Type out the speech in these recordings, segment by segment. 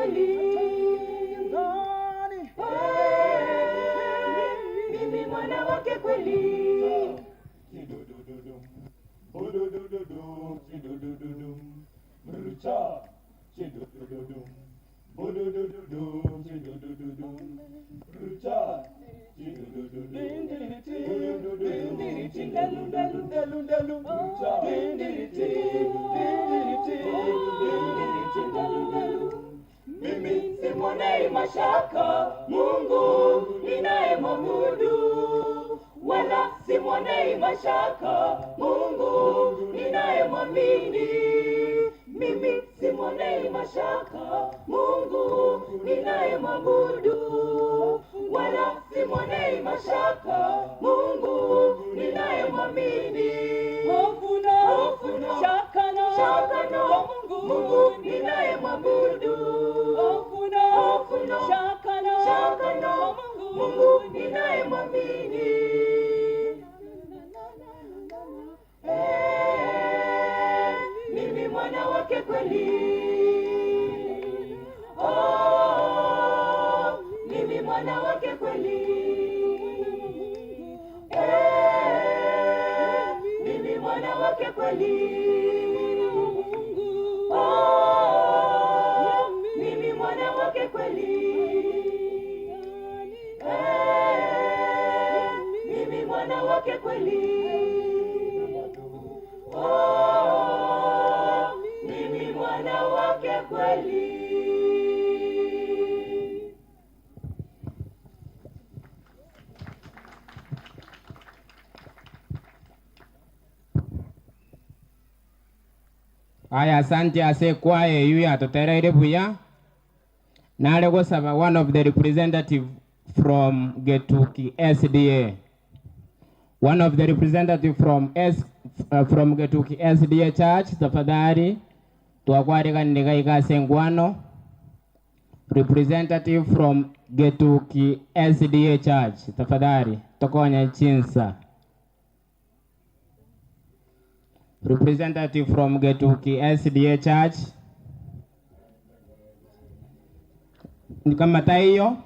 kweli. Mimi mwana wake kweli. Mimi simwonei mashaka Mungu ninayemwabudu, wala simwonei mashaka Mungu ninayemwamini. Mimi simwonei mashaka Mungu ninayemwabudu, wala simwonei mashaka Mungu ninayemwamini. Hofu no, shaka no, Mungu ninayemwabudu. Hofu no, shaka no, Mungu ninayemwamini. Mimi mwana wake kweli. Oh, mimi mwana wake kweli. Mimi mwana wake kweli. Oh, mimi mwana wake kweli. Mimi mwana wake kweli. Oh, mimi mwana wake kweli. Aya, asante ase kwaye yuya totereire buya. Nale gosaba one of the representative from Getuki SDA. One of the representative from from Getuki SDA Church, tafadhali twakwarikaniga ikase ngwano. Representative from Getuki SDA Church, tafadhali tokonya chinsa. Representative from Getuki SDA Church. Ni kama taiyo.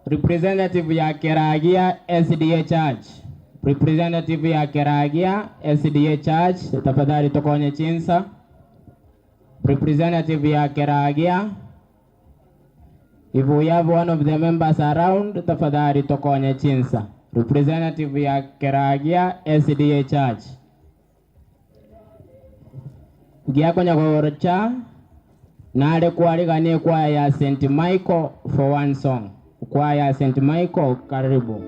Representative ya Keragia SDA Church. Representative ya Keragia SDA Church, tafadhali tokonye chinsa. Representative ya Keragia. If we have one of the members around, tafadhali tokonye chinsa. Representative ya Keragia SDA Church. Giakonya gorocha nale kwaliganie kwaya ya St. Michael for one song. Kwaya ya St. Michael, karibu.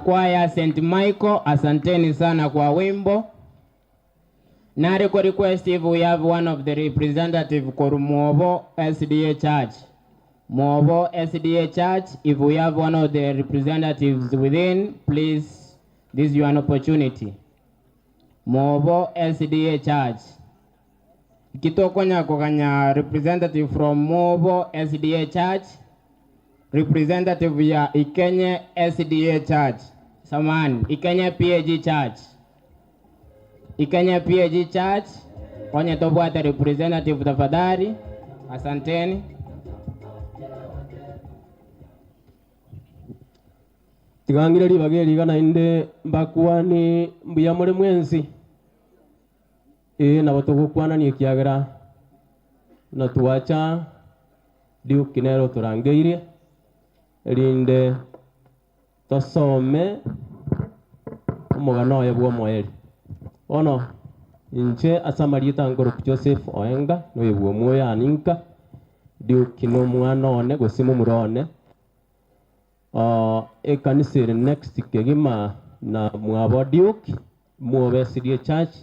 Kwaya St. Michael, asanteni sana kwa wimbo. Nariko request if we have one of the representative for Muobo SDA Church. Muobo SDA Church, if we have one of the representatives within, please, this is your opportunity. Muobo SDA Church. Kitokonya koganya representative from Muobo SDA Church, representative ya Ikenye SDA Church. Samahani, Ikenye PAG Church. Ikenye PAG Church, onye tobwate representative tafadhali. Asanteni. Tigangire libage ligana inde mbakuani mbuya muri mwenzi. Na batugukwana ni kiagera na tuwacha diukinero turangeirie rinde tosome omogano oyo bwa omoeri. Ono inche asamarieta ngoro Joseph Oenga noyebwa omwoyo aninka diukino omwana one gose momura one. Ekanisa ere next kegima na mwabo Duke mwobesirie church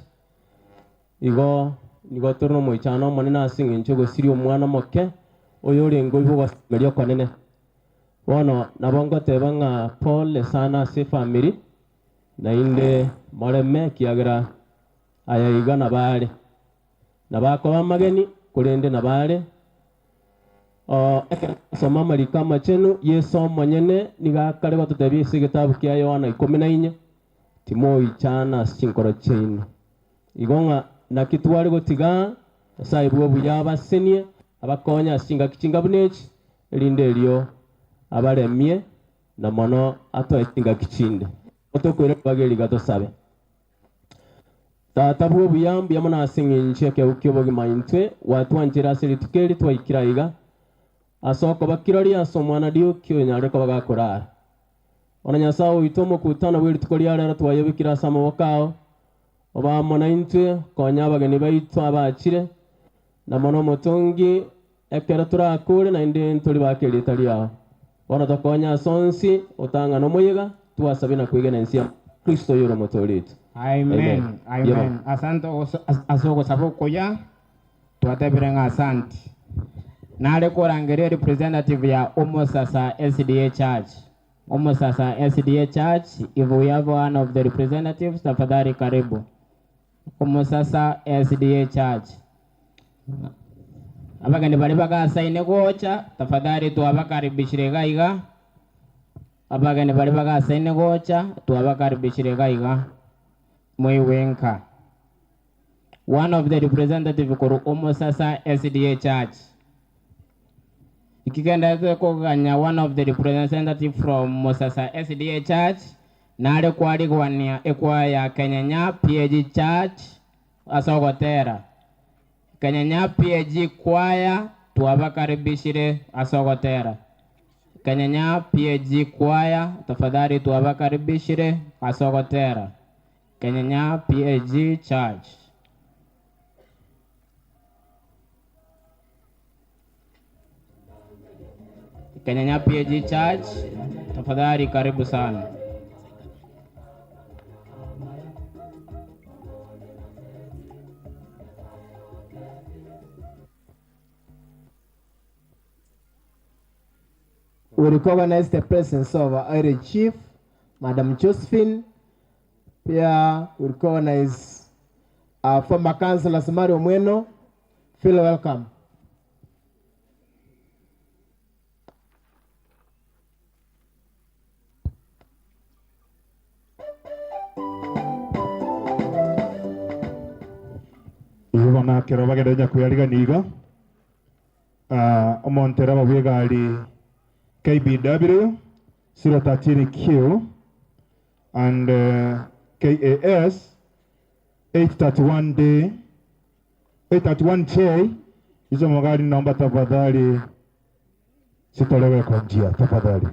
igo nigo turi nomoichano omonene ase eng'encho gosiria omwana moke oyo orenge oibo gwasemeria okonene. Bono nabo ngoteba ng'a pole sana ase efamiri nainde moreme kiagera aya iga nabare nabakoba amageni korende nabare. Soma marika amachenu Yesu omonyene niga akare gototebia ase egetabu kia Yohana 14 timoichana ase chinkoro chiaino. Igo ng'a naki tware gotiga Nyasaye bwe obuya abasenie abakonya ase chingaki chingabu echi erinde erio abaremie na mono atoe chingaki chinde otokwere bageri gatosabe. Tata bwe obuya mbuya mono ase eng'encho ekeu kia obogima intwe watwanchera ase rituko eri twaikira iga asoko bakirori ase omwana Duke onyare koba gakorara. Ona Nyasaye oito omokutano bwe rituko ria rero twayebikira ase amaboko ao obamona intwe konya abageni baitu abachire na mono omotongi ekero turakure naende nturi bakerita riao. Bono tokonya ase onsi otang'ana omoyega twasabe na kwegena ensi ya Kristo yoro omotoritu. Amen. Amen. Asante asogosaba okoya twatebire ng'a asante. Nare korangeria representative ya Omosasa SDA Church. Omosasa SDA Church, if we have one of the representatives, tafadhali karibu. Omosasa SDA Church. Abageni bari bagasaine gocha, tafadhali twabakaribishire gaiga. Abageni bari bagasaine gocha, twabakaribishire gaiga. Mwiwenka. One of the representative koru Omosasa SDA Church. Ikigenda koganya one of the representative from Mosasa SDA Church nare kwarigwania ekwa ya Kenyanya PAG Church asogotera. Kenyanya PAG Choir twabakaribishire asogotera. Kenyanya PAG Choir tafadhali twabakaribishire asogotera. Kenyanya PAG Church. Kenyanya PAG Church, tafadhali karibu sana. We recognize the presence of our area chief, Madam Josephine. Pia we recognize our former councillor Samario Mweno. Feel welcome. Ibona kero bagenda kuyariganiga omontera babwegali KBW 013Q and KAS 831D 831J. Hizo magari naomba tafadhali sitolewe kwa njia tafadhali.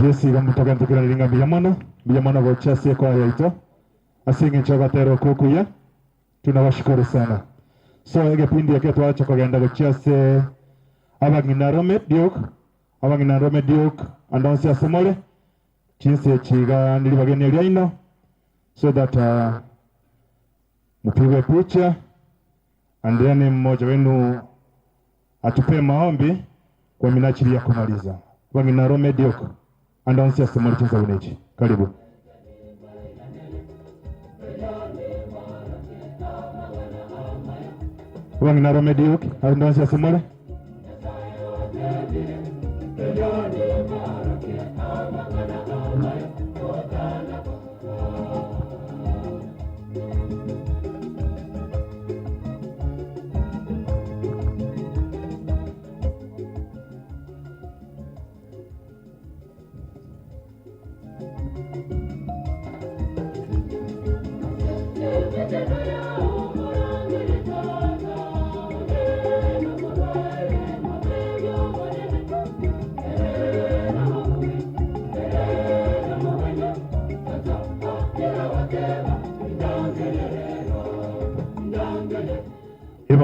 Yesiga mutoka ntukiranire mbiyamana mbiyamana gochasie kwa yaito asinge chogatero kokuya tunawashukuru sana. So egepindi yake twacha kogenda gochase abangina Rome Duke andonsi asemole Chinse chiga nilibageni lyaino so that mpigwe picha and then mmoja wenu atupee maombi kwa minajili ya kumaliza. Wangina Rome Diok andonsia semolichiza unechi. Karibu. Wangina Rome Diok andonsia semole.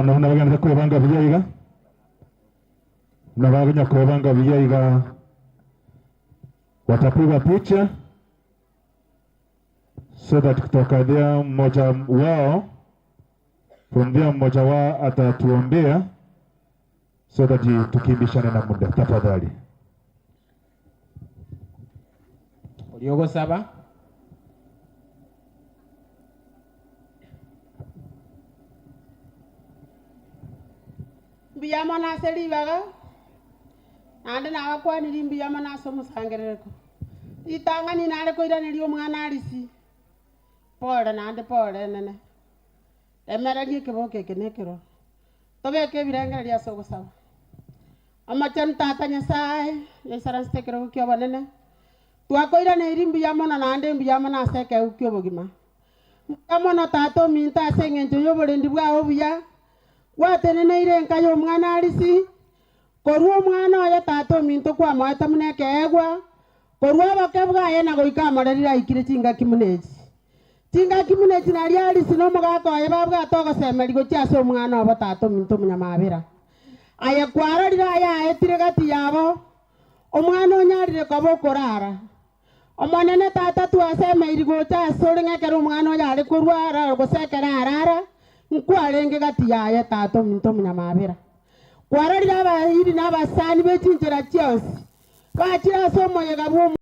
Naona kwebanga biyaiga na baganya kwebanga biyaiga watapigwa picha so that kutoka there mmoja wao from there mmoja wao atatuombea so that tukimbishane na muda tafadhali. Uliogo saba mbiyamona ase ribaga naende nabakwaniri mbiyamona ase omosangerereko ritang'ani nare koiraneria omwana arisi pole naende pole nene remereria ekeboko eke na ekero tobeke ebirengereria ase ogosaba amachani tata Nyasaye yaisaransete ekerogo kia obonene twakoiraneiri mbuyamono naende mbuyamona ase ekeu kia obogima mbuyamono tata ominto ase eng'encho ya oborendi bwao obuya gwateneneire enka ya omwana arisi korwa omwana oyo tata ominto kwamoete muna ekeegwa korwa oboke bwaye na goika amorerire aikire chingaki muna echi chingaki muna echi nari arisi na omogaka oye babwate ogosemeri gochia ase omwana obo tata ominto omonyamabera aye kwarorire aye aetire gati yabo omwana onyarire koba okorara omonene tata twasemeiri gocha ase ore ng'ekero omwana oyo are korwara gosekera arara nkwarenge gati yaye tata ominto omunyamabera kwarorire abairi na abasani bechinchera chionsi bachire ase omoyega bwa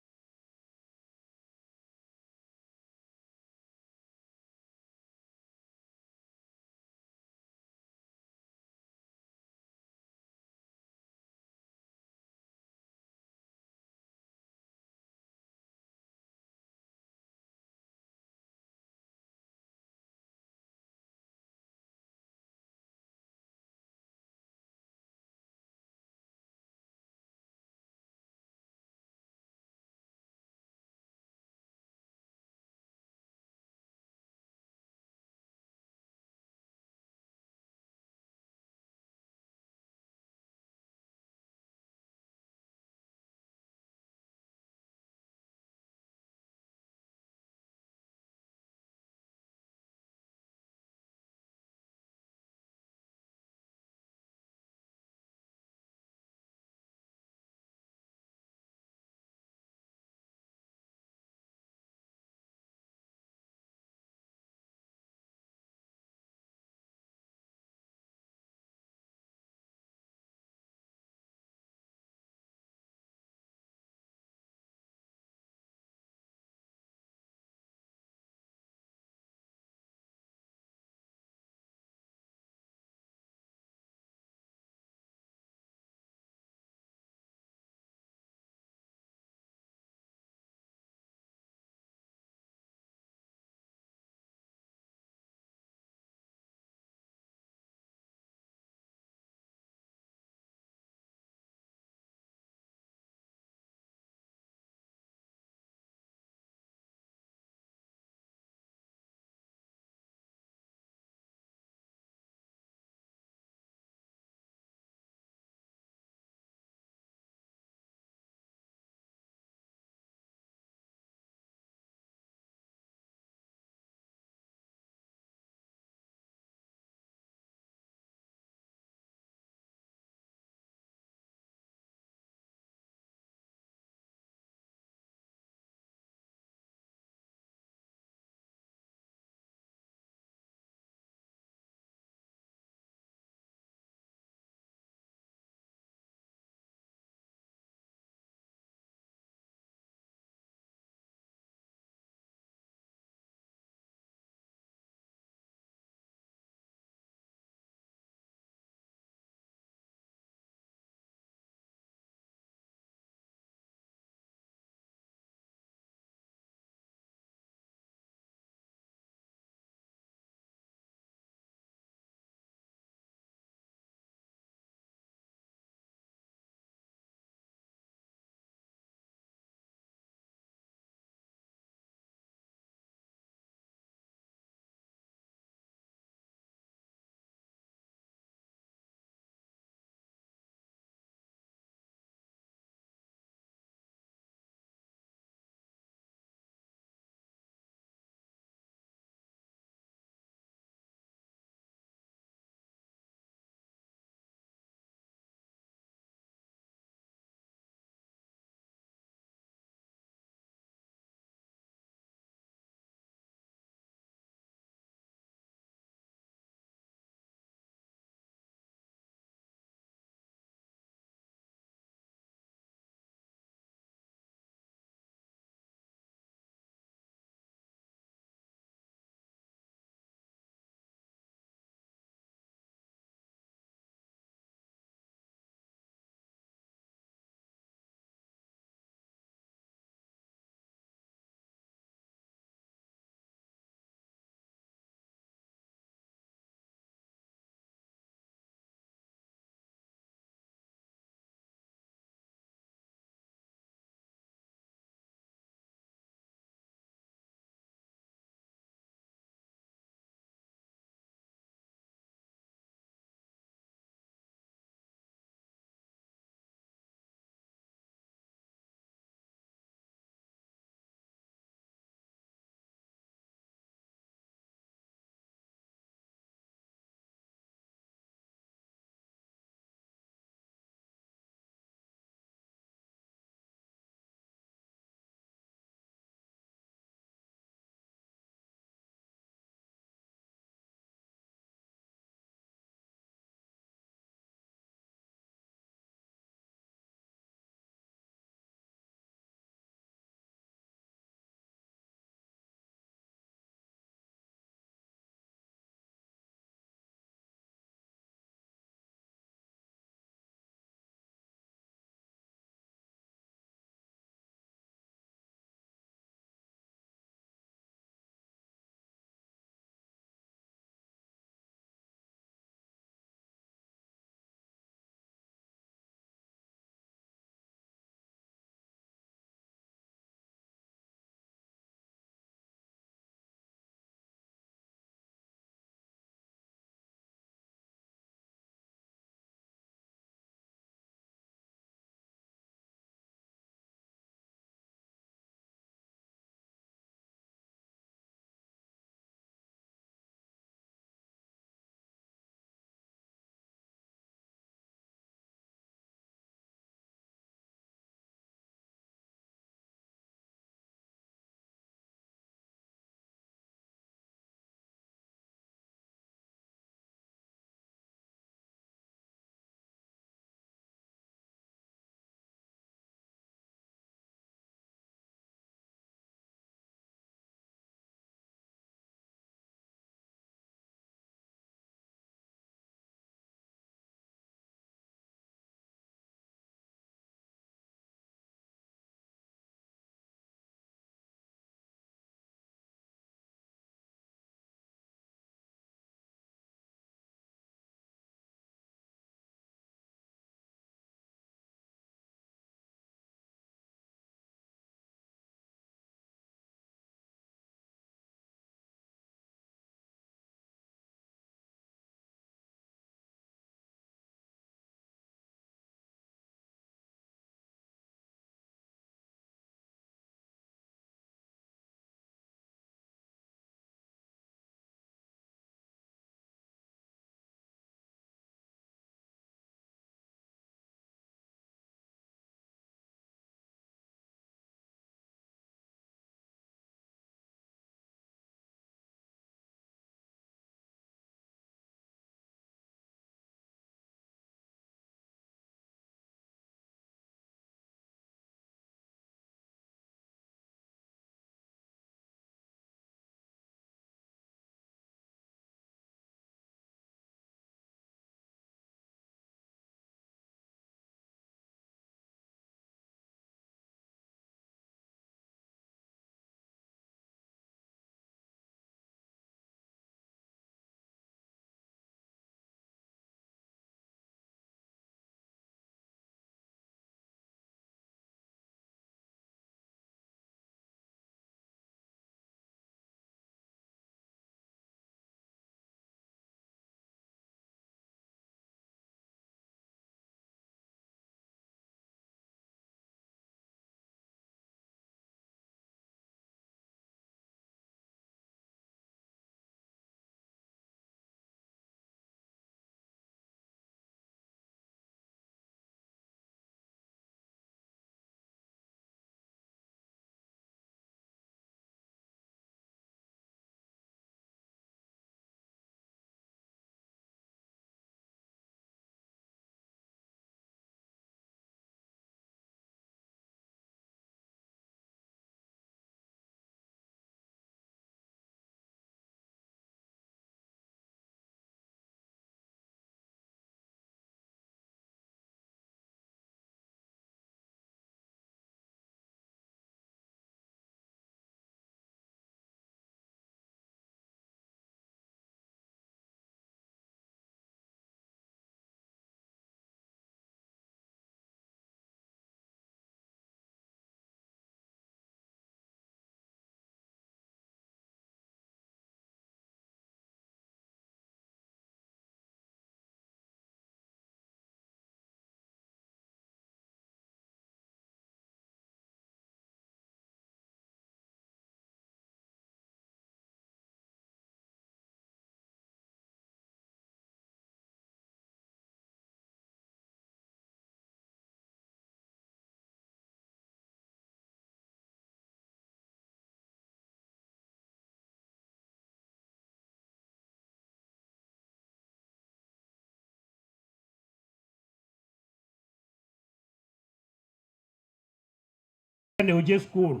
Ne uje school.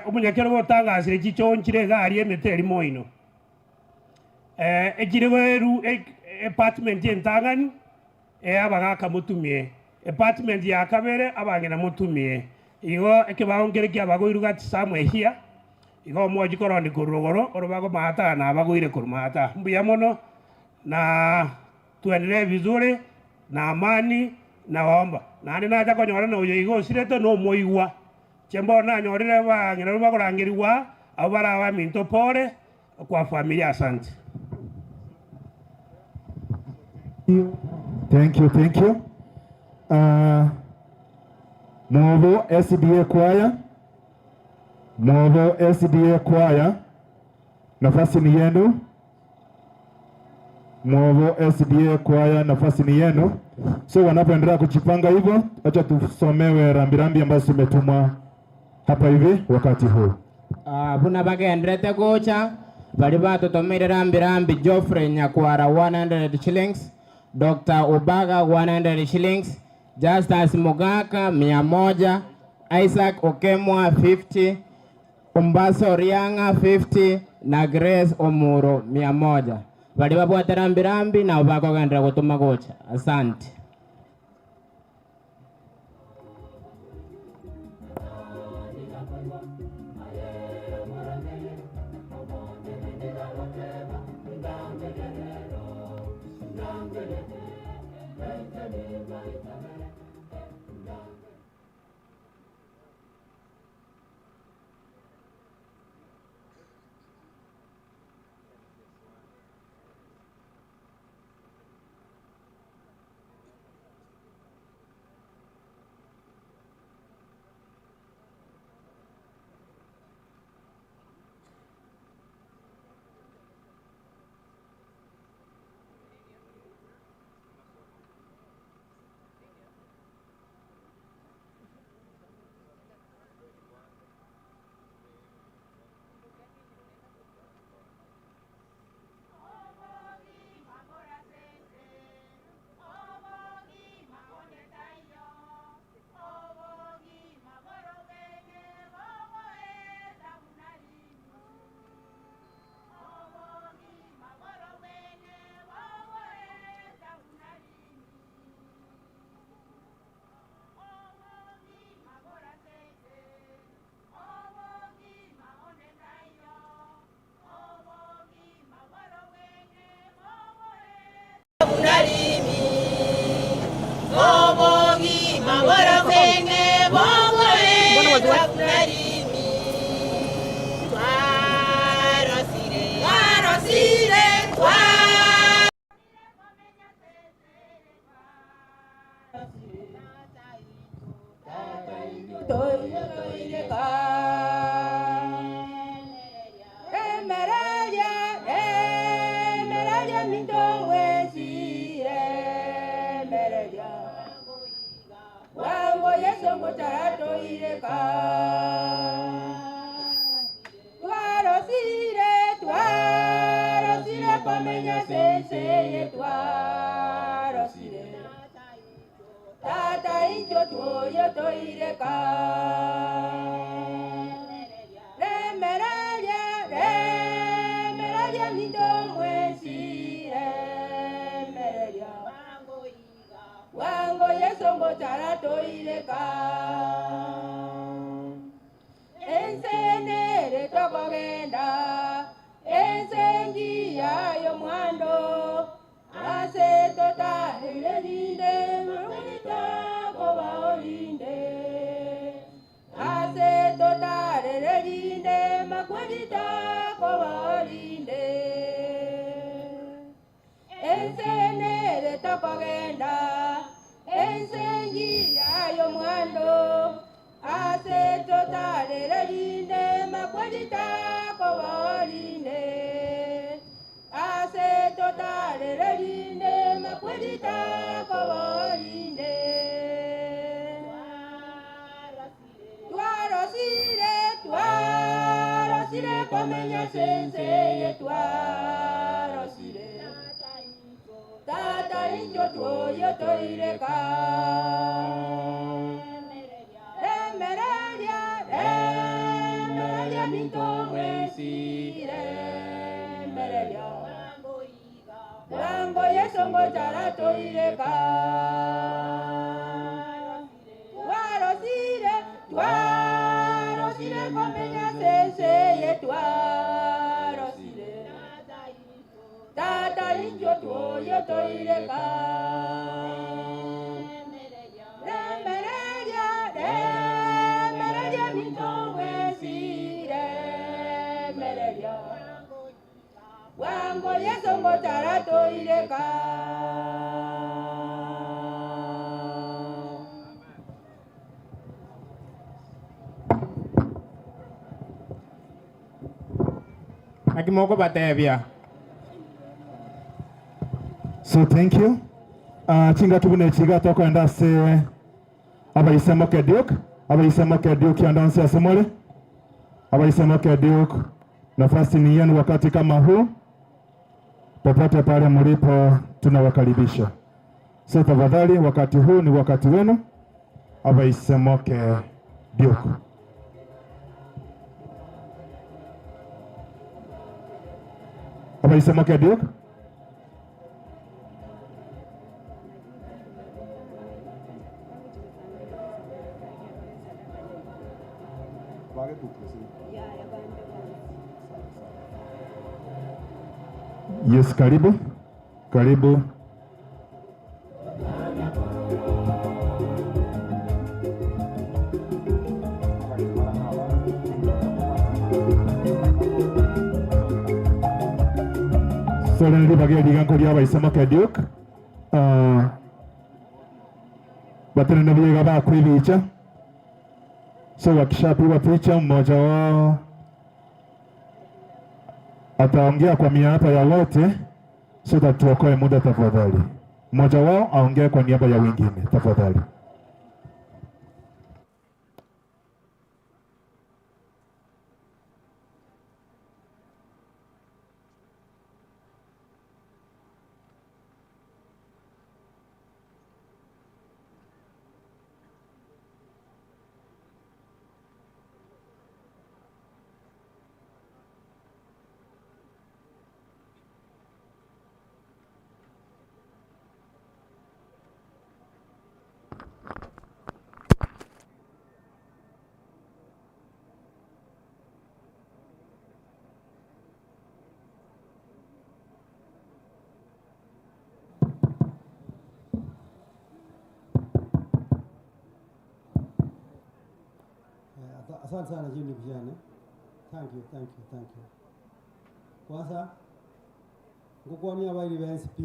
Omunyakero botangasire chichonchire gari emeteri moino. Echire apartment entangani abagaka mutumie. Apartment ya kabere abangena mutumie. Igo ekebaongerekia abagoiruga somewhere here. Igo mwoji korondi kurugoro orobago mata na abagoire kurumata. Mbuya mono na tuendelee vizuri na amani na waomba. Na ninaja konyora na uyo igo sirete no moigwa. Chembo na nyorire ba ngina bakorangiriwa abo barawa minto pore kwa familia. Asante. Thank you, thank you. Mwobo SDA Choir. Mwobo SDA Choir. Nafasi ni yenu. Mwobo SDA Choir, nafasi ni yenu. So wanapoendelea kujipanga hivyo, acha tusomewe rambirambi ambazo zimetumwa hapa hivi wakati huu. Buna bagendrete gocha bali batutomire rambirambi Geoffrey Nyakwara 100 shillings, Dr. Ubaga 100 shillings, Justus Mugaka 100, Isaac Okemwa 50, Umbaso Rianga 50 na Grace Omuro 100. Bali babwate rambirambi na bakogendera gutuma gocha. Asante. Tata injo tuoyo toireka. Yesu ngojara toireka twarosire twarosire komenya sese ye twarosire tata injo tuoye toireka remereria remereria mitowesire mereria wango Yesu ngojara toireka. Akimoko batebia. So thank you. Chinga tubune chiga tokwenda se abaisemo kediok, abaisemo kediok yandonse asemole. Abaisemo kediok, nafasi ni yenu wakati kama huu. Popote pale mlipo tunawakaribisha. So tafadhali wakati huu ni wakati wenu. Abaisemo kediok. Abaisemo kediok. Yes, karibu. Karibu. Sore bagia liganko lia baisemo kediok. Batene biega ba kwibicha. So wakishapigwa picha mmoja wao ataongea kwa niaba ya wote, so that tuokoe muda tafadhali. Mmoja wao aongee kwa niaba ya wengine tafadhali. Asante sana Jimmy Kijana. Thank you, thank you, thank you. Kwanza ngukwania abairi ba NCP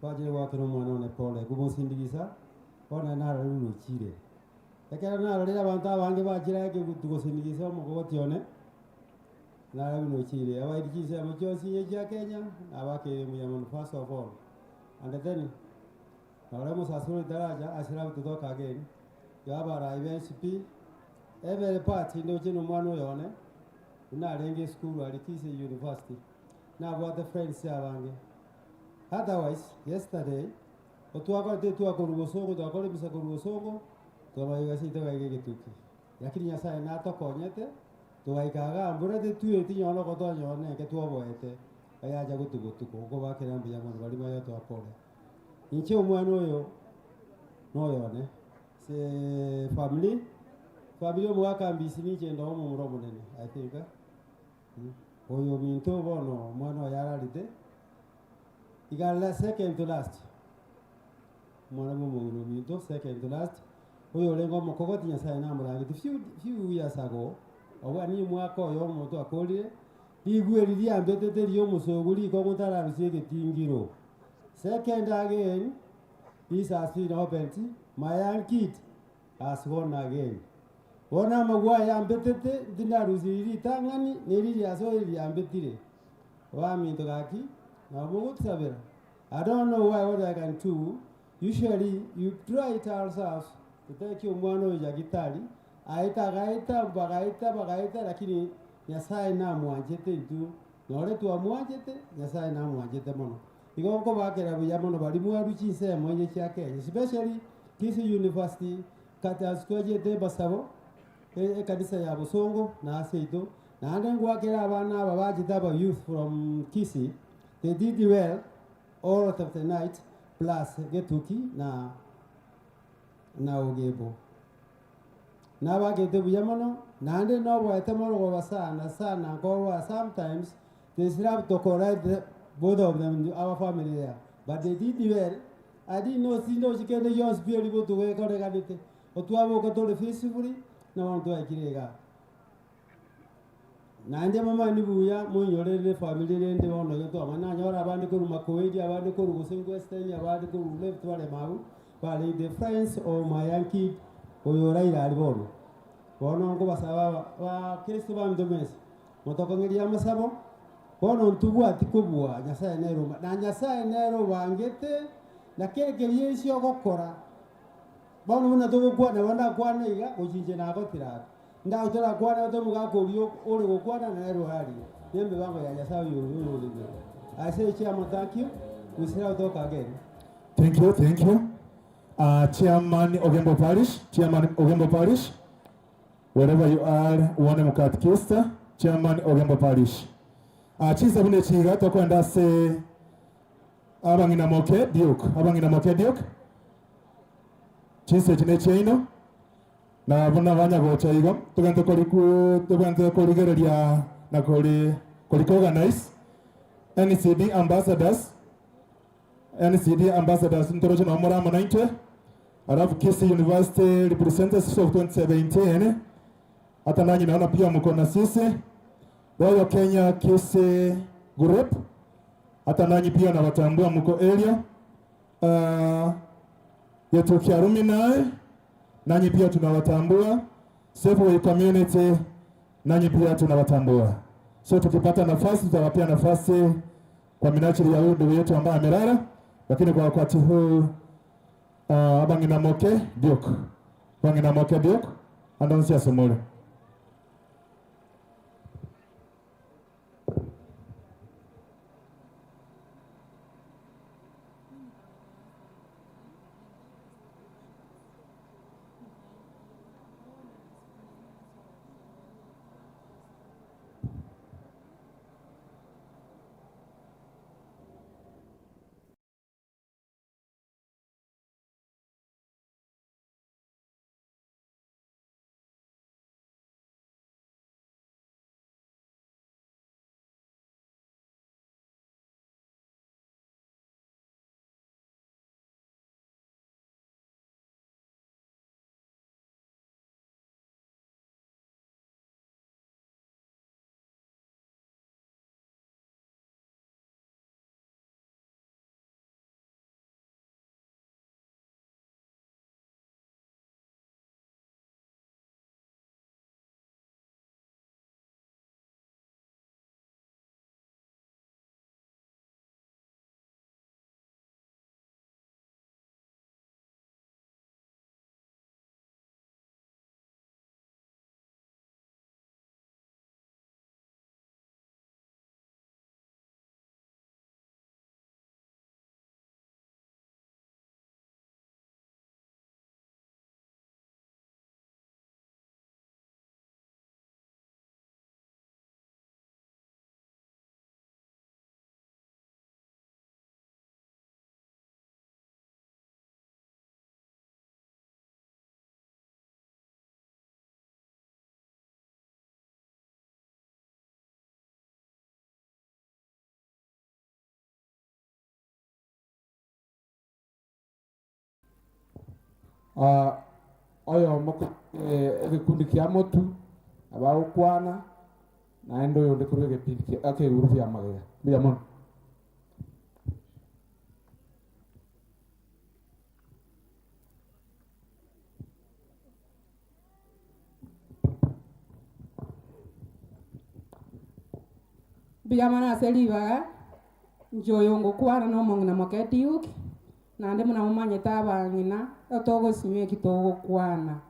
bajire gwakera omwana one pole gumosindigisa ona narore runochire ekero narorire abanto abange bachira tugosindigisa omogogoti one nare runochire abairi chinsemo chionsi chia Kenya nabakere muya first of all and then nare musasuro daraja asira to talk again yabara NCP every party ndoche no mwana oyone unarenge school ali Kisii University na about the friends abange. Otherwise yesterday otwakore twakorugosongo twakore bisa korugosongo twabayiga site gituki lakini Nyasaye natokonyete twaikaga mbure tuye tinyono kotonyone ke twoboete ayaja gutugutuko gobakira mbuya mono bari mayo twapole inche omwana oyo noyone se family family omwaka mbisi ninche ndo omomuro munene I think oyo minto bono omwana oyo ararite igala second to last mwana mumungino minto second to last oyo orengo omokogoti Nyasaye namurangete few years ago oba ni mwaka oyo omonto akorire rigwe ririambetete rio omosogo riko gotararusie egetingiro. Second again, this has been opened. My young kid has gone again. Ona magwa yambetete ndinarusi ritang'ani neriri aso ririambetire waminto gaki nabogotsabera. I don't know why what I can do. Usually you try it ourselves to take omwana oyo jagitari aita gaita bagaita bagaita lakini Nyasaye namwanjete ntu nore twamwanjete Nyasaye namwanjete mono igo nkobakera buya mono bari mwaru chinsemo enye chia Kenya especially Kisii University kata twajete basabo ekanisa ya Busongo na aseito naende ngwakera abana aba bajete aba youth from Kisii. They did well. all of the night plus Getuki na Ogebo. Nabagete buya mono nande nobwete morogoba sana sana ngoba sometimes they still have to correct both of them, our family there. But they did well. I didn't know sino chikende yonsi byeri botuwe koreganete. Otwabo kotore peacefully na bantu akirega. Nande mama nibuya munyorere family rende bono yoto amana nyora abandi ko rumakoedi abandi ko rugosengo western abandi ko left wale mau bali the friends of my young kid oyoraira ali bono. Bono ngo basaba ba Kristo bamdomese. Motokongeria masabo bono ntubwati kubwa Nyasaye nero na Nyasaye nero bangete na kerekerie isio gokora bono buna tugokwana banda kwana iga gochinche nagotira ndautera kwana tomugakorio uri gokwana na nero hari nembe bango ya Nyasaye yuru I say chairman, thank you. We shall talk again. Thank you, thank you. Chairman Ogembo Parish, Chairman Ogembo Parish, wherever you are, uone mukatikista, Chairman Ogembo Parish. Chiza bune chiga tokwenda se abangina moke Duke, abangina moke Duke. Chise chine cheino na buna banya gocha igo tugente koriku tugente korigereria na kori organize NCD ambassadors NCD ambassadors ntorocho na mora manaintwe alafu Kisii University representatives of 2017 hata nanyi naona pia mko na sisi Royal Kenya Kisii Group hata nanyi pia nawatambua mko area yetu Kiarumi naye nanyi pia tunawatambua Safeway Community nanyi pia tunawatambua. So tukipata nafasi tutawapia nafasi kwa minajili ya huyu ndugu yetu ambaye amelala, lakini kwa wakati huu abangina moke Duke, abangina moke Duke andonsia somole. Oyo moko gikundi kia motu abagukwana naende oyo ndi kurwa gipindi kia akeguru bia magega bia mono. Bia mana ase ribaga njoyo ngukwana no mong'ina moke Duke nande muna mumanyete abang'ina otogosinywa eki togokwana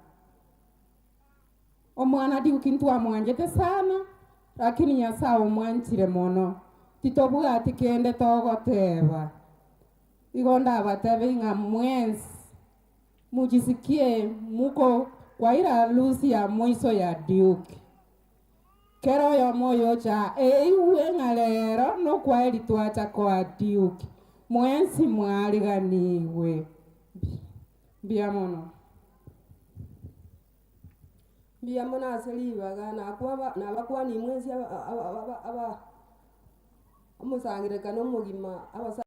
omwana Duke ntwamwanjete sana lakini Nyasaye omwanchire mono titobwati kende togoteba igo ndabatebe ng'a mwensi mujisikie muko kwa ila harusi ya mwiso ya Duke kero yo moyo cha eiwe ng'a lero nokwaeri twacha kwa Duke Mwensi mwariganiwe. Mbia mono. Mbia mono aselibaga na bakwa ni mwensi aba omusangirekano omogima abasa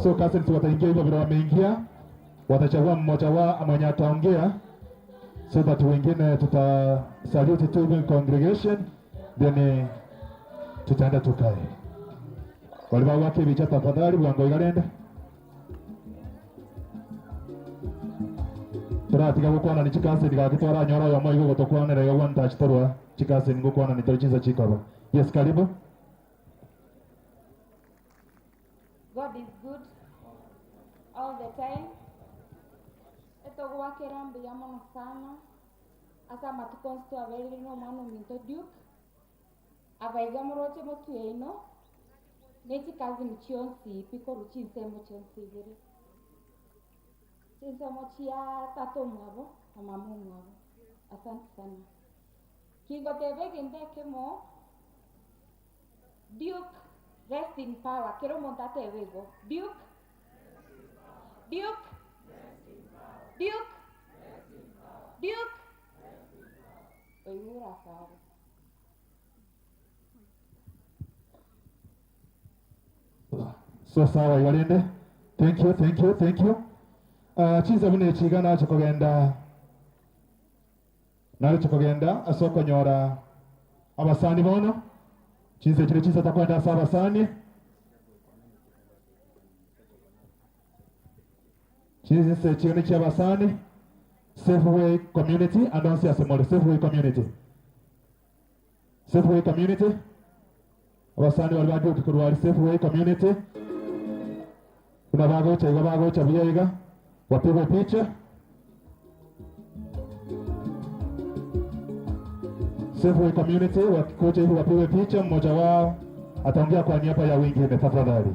So cousins wataingia hivyo vile wameingia, watachagua mmoja wao mwenye ataongea so that wengine tuta salute tu even congregation, then tutaenda tukae. Waliva wake bicha tafadhali bwango igalenda. Turatiga gukwana ni chikasi digagitwara nyoro yo moigo gotokwanera iga one touch torwa chikasi ngukwana ni torichinza chikaba. Yes, karibu. God is good all the time. Etogwakera mbuya mono sana asa matuko nsitu aberire no omwana ominto Duke abaiga moroche motwe ino nechikazi chionsi pikoru chinsemo chionsi ibere chinsemo chia tata omwabo na mama omwabo. Asante sana. Kingotebe egento ekemo Duke rest in power. Kero omonto atebe igo Duke Duke Duke Duke oigura sawa. So sawa igalende. Thank you, thank you, thank you. Chinza bune chigana chokogenda nari chokogenda asoko nyora abasani bono chinze chile chinza takwenda asa abasani chinze chile cha abasani Safeway community and also asemole Safeway community Safeway community abasani bali baduka kurwari Safeway community kuna bagocha iga bagocha biyaiga. Wapigwe picha. Safeway community wakikuja hivi wapigwe picha, mmoja wao ataongea kwa niaba ya wengine tafadhali.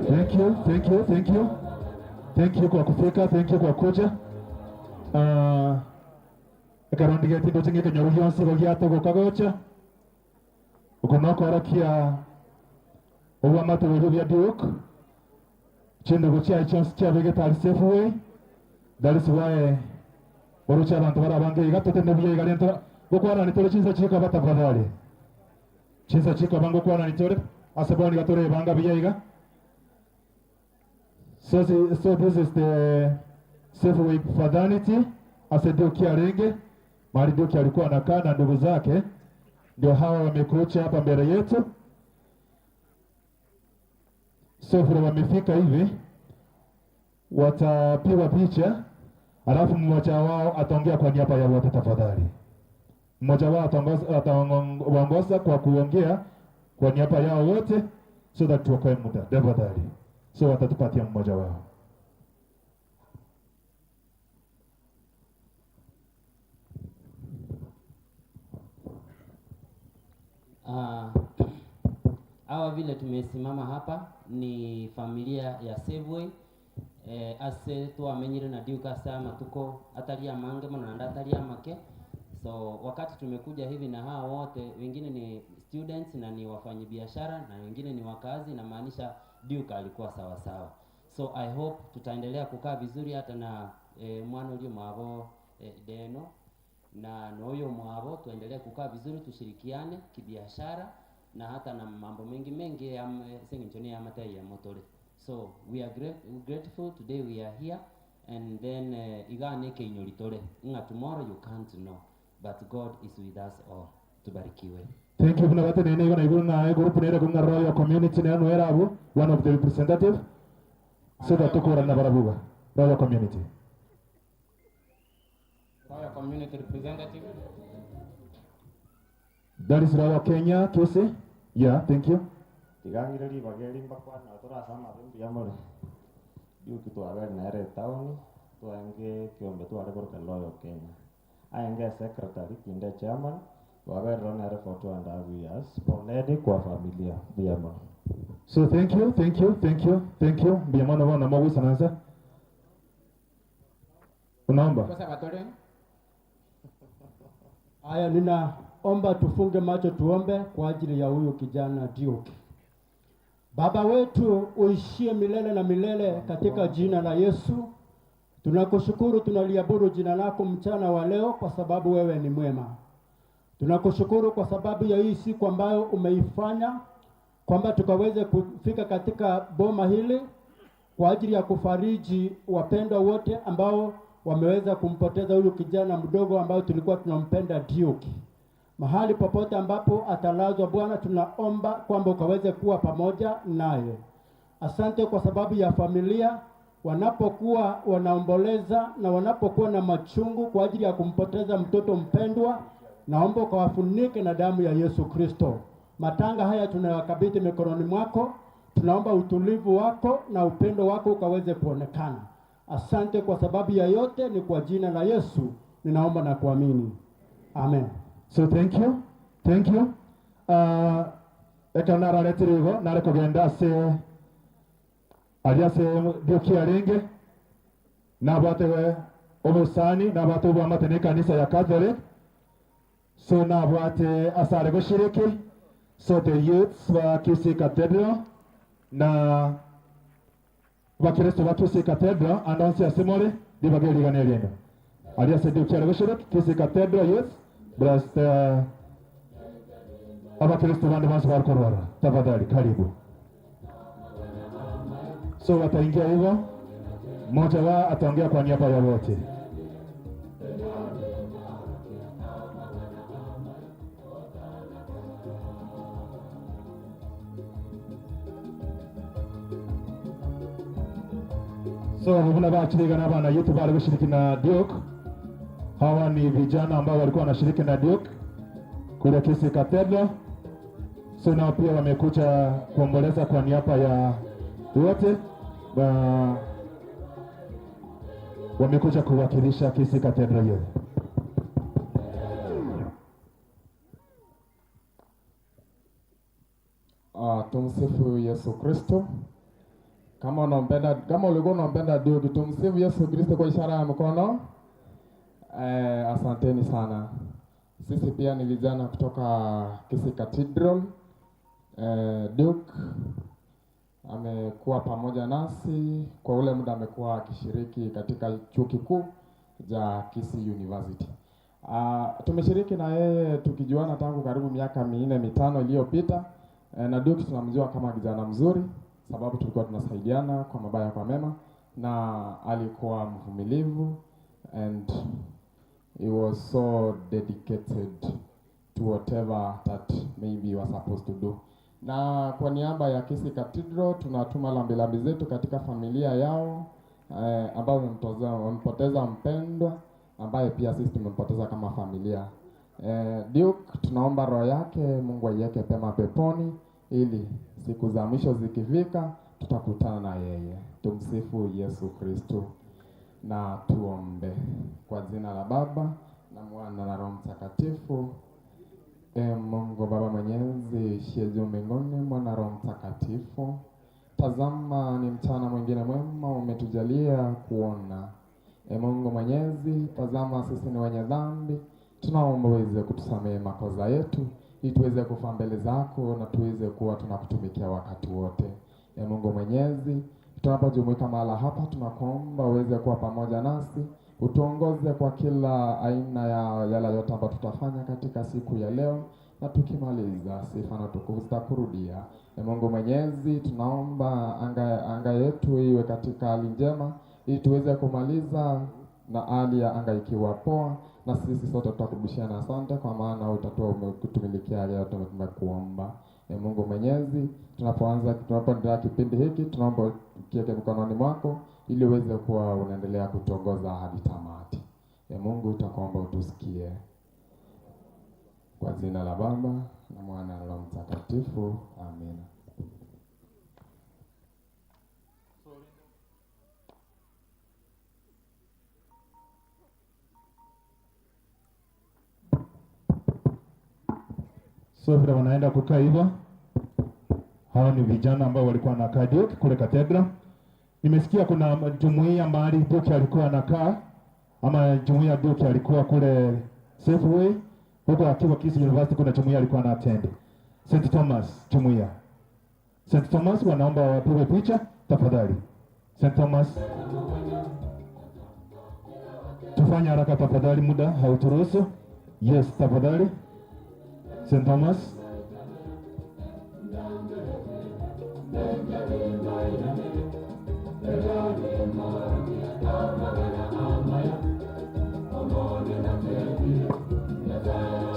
Thank you, thank you, thank you. Thank you kwa kufika, thank you kwa kuja. Ekarondi getindo chinge kenyoru gionsi gogiatogoka gocha ukunokorokia obwamate bweru bya Duke chindugu chiaye chionsi chiabegete ari Safeway. That is why borucha abantu barabange iga totende buya iga rento gokwana nitore chinsa chiko tafadhali chinsa chiko bango kwana nitore aseboni gatore banga buya iga. So this is the Safeway fraternity. Ase Duke Arenge mahali Duke alikuwa anakaa na ndugu zake, ndio hawa wamekuja hapa mbele yetu. So vile wamefika hivi watapigwa picha, alafu mmoja wao ataongea kwa niaba ya wote tafadhali. Mmoja wao atawaongoza kwa kuongea kwa niaba yao wote, so that tuokoe muda tafadhali. So watatupatia mmoja wao. Hawa vile tumesimama hapa ni familia ya Safeway. Ase twamenyire na Duke ase amatuko atari amange mono naende atari amake. So wakati tumekuja hivi na hawa wote, wengine ni students na ni wafanyabiashara na wengine ni wakazi, na maanisha Duke alikuwa sawa sawa. So I hope tutaendelea kukaa vizuri hata na mwana ulio mwabo Deno na noyo mwabo, tuendelee kukaa vizuri, tushirikiane kibiashara na hata na mambo mengi mengi ya senginchoni ya matai ya motore. So we are grateful today we are here, and then igane keinyoritore nga tomorrow you can't know, but God is with us all. Tubarikiwe. Thank you kuna bate nene igona iguru na group nere kunga Royal Community na no erabu one of the representative so that tukora na barabuga Royal Community. Royal Community representative. That is Royal Kenya Kese. Yeah, thank you. Tigangire ribageri mbakwana turasama mbuya more. Duke twabere nere town twange kiombe tware koroka Royal Kenya. Aenge secretary kinde chairman twabere nere for 2.5 years. Poleni kwa familia mbuya mono. So thank you, thank you, thank you, thank you. Mbuya mono bwana mogwisa nansa. Unaomba? Haya, ninaomba tufunge macho tuombe kwa ajili ya huyu kijana Duke. Baba wetu uishie milele na milele, katika jina la Yesu tunakushukuru, tunaliabudu jina lako mchana wa leo kwa sababu wewe ni mwema. Tunakushukuru kwa sababu ya hii siku ambayo umeifanya kwamba tukaweze kufika katika boma hili kwa ajili ya kufariji wapendwa wote ambao wameweza kumpoteza huyu kijana mdogo ambao tulikuwa tunampenda Duke. Mahali popote ambapo atalazwa Bwana, tunaomba kwamba ukaweze kuwa pamoja naye. Asante kwa sababu ya familia wanapokuwa wanaomboleza na wanapokuwa na machungu kwa ajili ya kumpoteza mtoto mpendwa, naomba ukawafunike na damu ya Yesu Kristo. Matanga haya tunayakabidhi mikononi mwako, tunaomba utulivu wako na upendo wako ukaweze kuonekana. Asante kwa sababu ya yote, ni kwa jina la Yesu ninaomba na kuamini. Amen. So thank you. Thank you. Eka nararetire nare kugenda ase aliase Duke Arenge nabwate obusani nabwate obwamate ne kanisa ya Catholic. So nabwate asare goshiriki. So the youths wa Kisii Cathedral na Bakristo wa Kisii Cathedral announce asemore dibageli riendo. Aliase Duke Arenge goshiriki Kisii Cathedral youth blessed Abakristo bande bansi barikorora tafadhali karibu. So wataingia hivyo, mmoja wao ataongea kwa niaba ya wote. So buna bachiriga na bana yetu bali kushiriki na Duke. Hawa ni vijana ambao walikuwa wanashiriki na Duke kule Kisii Cathedral. So nao pia wamekuja kuomboleza kwa niaba ya wote na wamekuja kuwakilisha Kisii Cathedral yetu. Tumsifu Yesu Kristo. Kama unampenda, kama ulikuwa unampenda Duke, tumsifu Yesu Kristo kwa ishara ya mkono. Asanteni sana. Sisi pia ni vijana kutoka Kisii Cathedral. Duke amekuwa pamoja nasi kwa ule muda amekuwa akishiriki katika chuo kikuu cha Kisii University. Tumeshiriki na yeye tukijuana tangu karibu miaka 4 5 iliyopita. Na Duke tunamjua kama kijana mzuri, sababu tulikuwa tunasaidiana kwa mabaya kwa mema, na alikuwa mvumilivu and he was so dedicated to whatever that maybe he was supposed to do. Na kwa niaba ya Kisii Cathedral tunatuma lambilambi zetu katika familia yao ambao wamempoteza mpendwa ambaye pia sisi tumempoteza kama familia. Duke tunaomba roho yake Mungu aiweke pema peponi, ili siku za mwisho zikifika tutakutana na yeye. Tumsifu Yesu Kristo. Na tuombe. Kwa jina la Baba na Mwana na Roho Mtakatifu. Mungu Baba Mwenyezi ishiye juu mbinguni, Mwana Roho Mtakatifu, tazama ni mchana mwingine mwema umetujalia kuona. Mungu Mwenyezi, tazama sisi ni wenye dhambi, tunaomba uweze kutusamehe makosa yetu ili tuweze kufa mbele zako na tuweze kuwa tunakutumikia wakati wote. Mungu Mwenyezi, tunapojumuika mahala hapa tunakuomba uweze kuwa pamoja nasi, utuongoze kwa kila aina ya yale yote ambayo tutafanya katika siku ya leo, na tukimaliza sifa na utukufu zitakurudia. Mungu Mwenyezi, tunaomba anga yetu iwe katika hali njema ili tuweze kumaliza na hali ya anga ikiwa poa, na sisi sote tutakurudishia asante, kwa maana utatua umetutumilikia yale yote tumekuomba. Mungu Mwenyezi, tunapoendelea kipindi hiki tunaomba ukiweke mkononi mwako ili uweze kuwa unaendelea kutuongoza hadi tamati. Mungu, tutakuomba utusikie. Kwa jina la Baba na Mwana na Roho Mtakatifu, amina. So vile wanaenda kukaa hivyo, hao ni vijana ambao walikuwa wanakaa Duke kule Cathedral. Nimesikia kuna jumuiya mahali Duke alikuwa anakaa, ama jumuiya Duke alikuwa kule Safeway, huko akiwa Kisii University kuna jumuiya alikuwa ana attend. St. Thomas jumuiya. St. Thomas wanaomba wapigwe picha tafadhali. St. Thomas, tufanye haraka tafadhali, muda hauturuhusu. Yes, tafadhali. St. Thomas.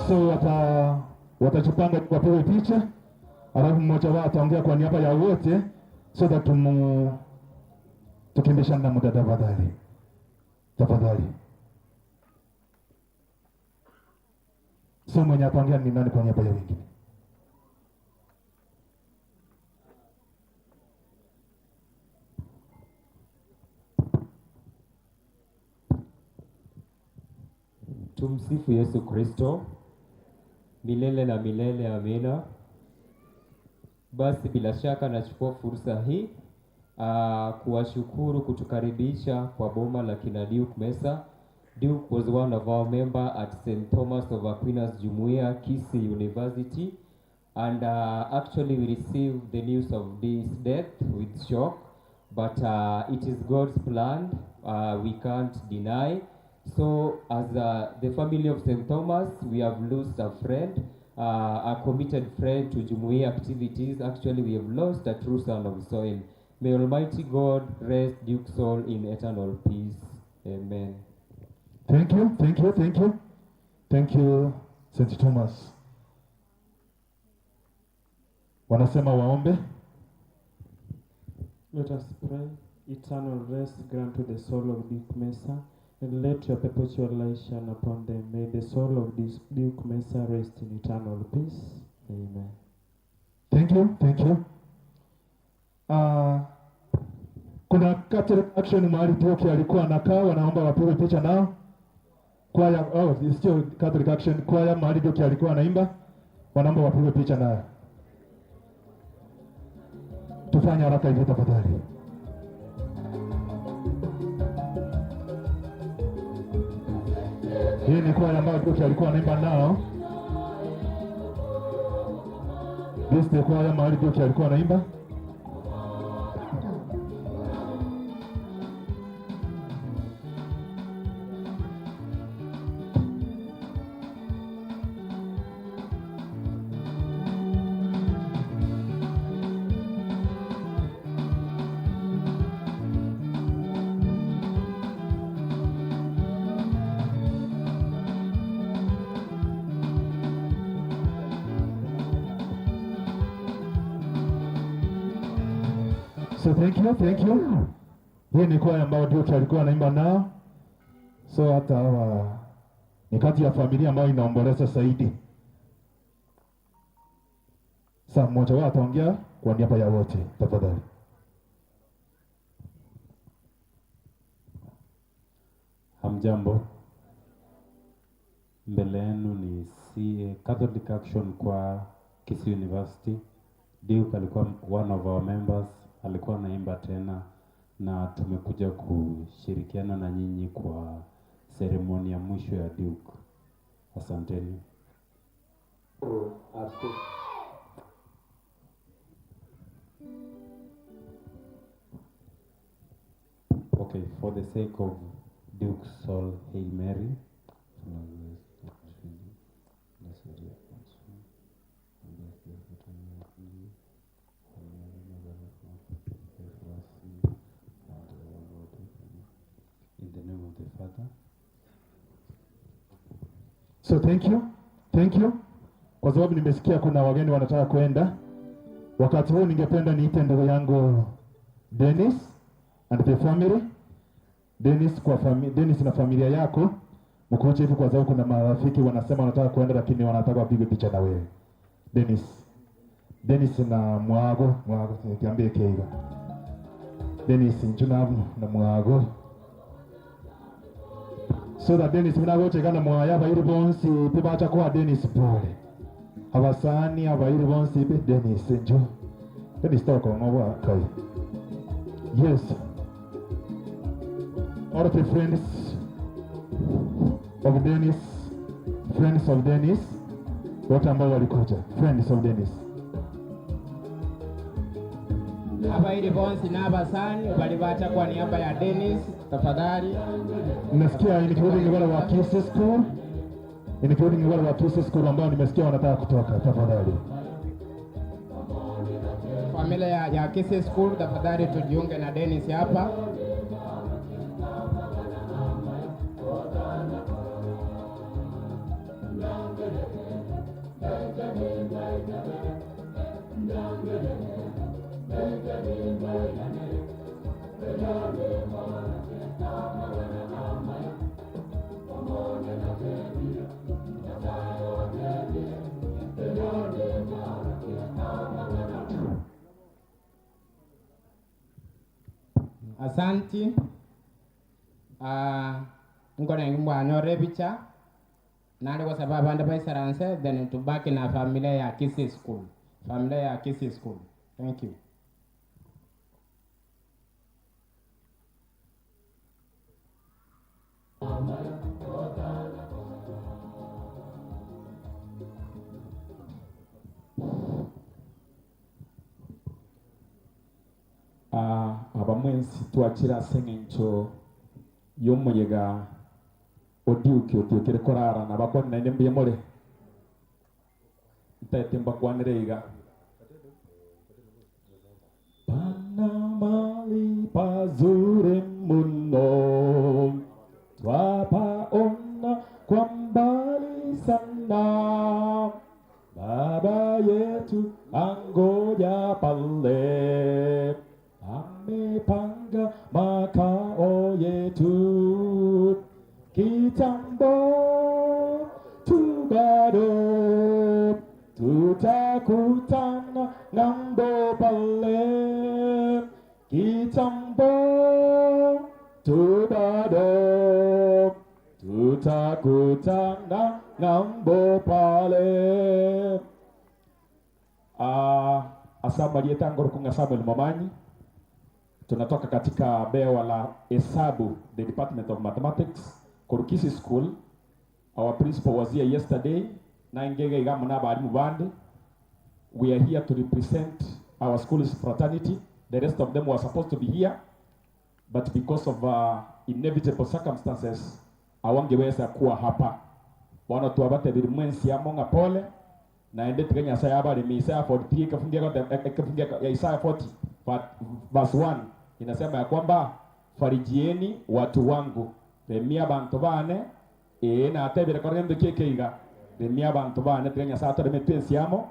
So watachipanga wapewe picha, alafu mmoja wao ataongea kwa niaba ya wote so that tukimbishane na muda tafadhali. Tafadhali. So mwenye ataongea ni nani kwa niaba ya wengine? Tumsifu Yesu Kristo milele na milele, amina. Basi bila shaka nachukua fursa hii kuwashukuru kutukaribisha kwa boma la kina Duke Mesa. Duke was one of our member at St. Thomas of Aquinas Jumuiya, Kisii University, and actually we received the news of this death with shock, but it is God's plan, we can't deny. So as the family of St. Thomas, we have lost a friend, a committed friend to Jumuiya activities. Actually, we have lost a true son of soil. May Almighty God rest Duke's soul in eternal peace. Amen. Thank you, thank you, thank you. Thank you, St. Thomas. Wanasema waombe. Let us pray. Eternal rest grant to the soul of Duke Mesa, and let your perpetual light shine upon them. May the soul of this Duke Mesa rest in eternal peace. Amen. Thank you, thank you. Kuna Catholic Action mahali Duke alikuwa anakaa, wanaomba wapigwe picha nao. Kwaya, oh, sio Catholic Action, kwaya mahali Duke alikuwa anaimba, wanaomba wapigwe picha nao. Tufanye haraka hivi tafadhali. Hii ni kwaya ambayo Duke alikuwa anaimba nao. This ni kwaya mahali Duke alikuwa anaimba. So thank you, thank you. Hii ni kwaya ambayo Duke alikuwa anaimba nao. So hata hawa ni kati ya familia ambayo inaomboleza zaidi. Sasa mmoja wao ataongea kwa niaba ya wote, tafadhali. Hamjambo. Mbele yenu ni CA Catholic Action kwa Kisii University. Duke alikuwa one of our members, alikuwa anaimba tena, na tumekuja kushirikiana na nyinyi kwa seremoni ya mwisho ya Duke. Asanteni. Okay, for the sake of Duke's soul, Hail Mary. In the name of the Father. So thank you, thank you. Kwa sababu nimesikia kuna wageni wanataka kwenda. Wakati huu ningependa niite ndugu yangu Dennis and the family. Dennis, kwa Dennis na familia yako mkuje hivi, kwa sababu kuna marafiki wanasema wanataka kwenda lakini wanataka wapigwe picha na wewe. Dennis. Dennis na Mwago, Mwago niambie keiga. Dennis njuna na Mwago. So that Dennis mnagochekana mwaya abairi bonsi pibacha kwa Dennis pole. Abasani abairi bonsi pe Dennis njo. Dennis toko ngobwa kai. Yes. All the friends of Dennis, friends of Dennis, wote ambao walikuja, friends of Dennis. Abairi bonsi na abasani walibacha kwa niaba ya Dennis, tafadhali. Nasikia including wale wa Kisii School, including wale wa Kisii School ambao nimesikia wanataka kutoka, tafadhali. Familia ya Kisii School, tafadhali tujiunge na Dennis hapa. Asanti. Ngona ngimwa picha nale kwa sababu anda paisaranse then tubaki na familia ya Kisii School. Familia ya Kisii School. Thank you. Abamwensi twakira seng'encho y'omuyega odiuki otiokire korara na bakwana naende mbuya more ntaete mbakwanire iga pana mali pazuri muno twapaona kwa mbali sana baba yetu angoja pale amepanga Kitambo tu bado tutakutana ng'ambo pale. Asamba Kunga Samuel Momanyi. Tunatoka katika bewa la hesabu, the Department of Mathematics, Korukisi School. Our principal was here yesterday. Na ingege igamu na abalimu bande. We are here to represent our school's fraternity. The rest of them were supposed to be here, but because of inevitable circumstances, hawangeweza kuwa hapa. Bwana tuwabate birimwensi amonga pole na ende tikenya Isaiah habari mi Isaiah 43 ikafungia ya Isaiah 40 verse 1 inasema ya kwamba farijieni watu wangu remia bantu bane na atebere korende kekeiga remia bantu bane tikenya sa atore metwensi amo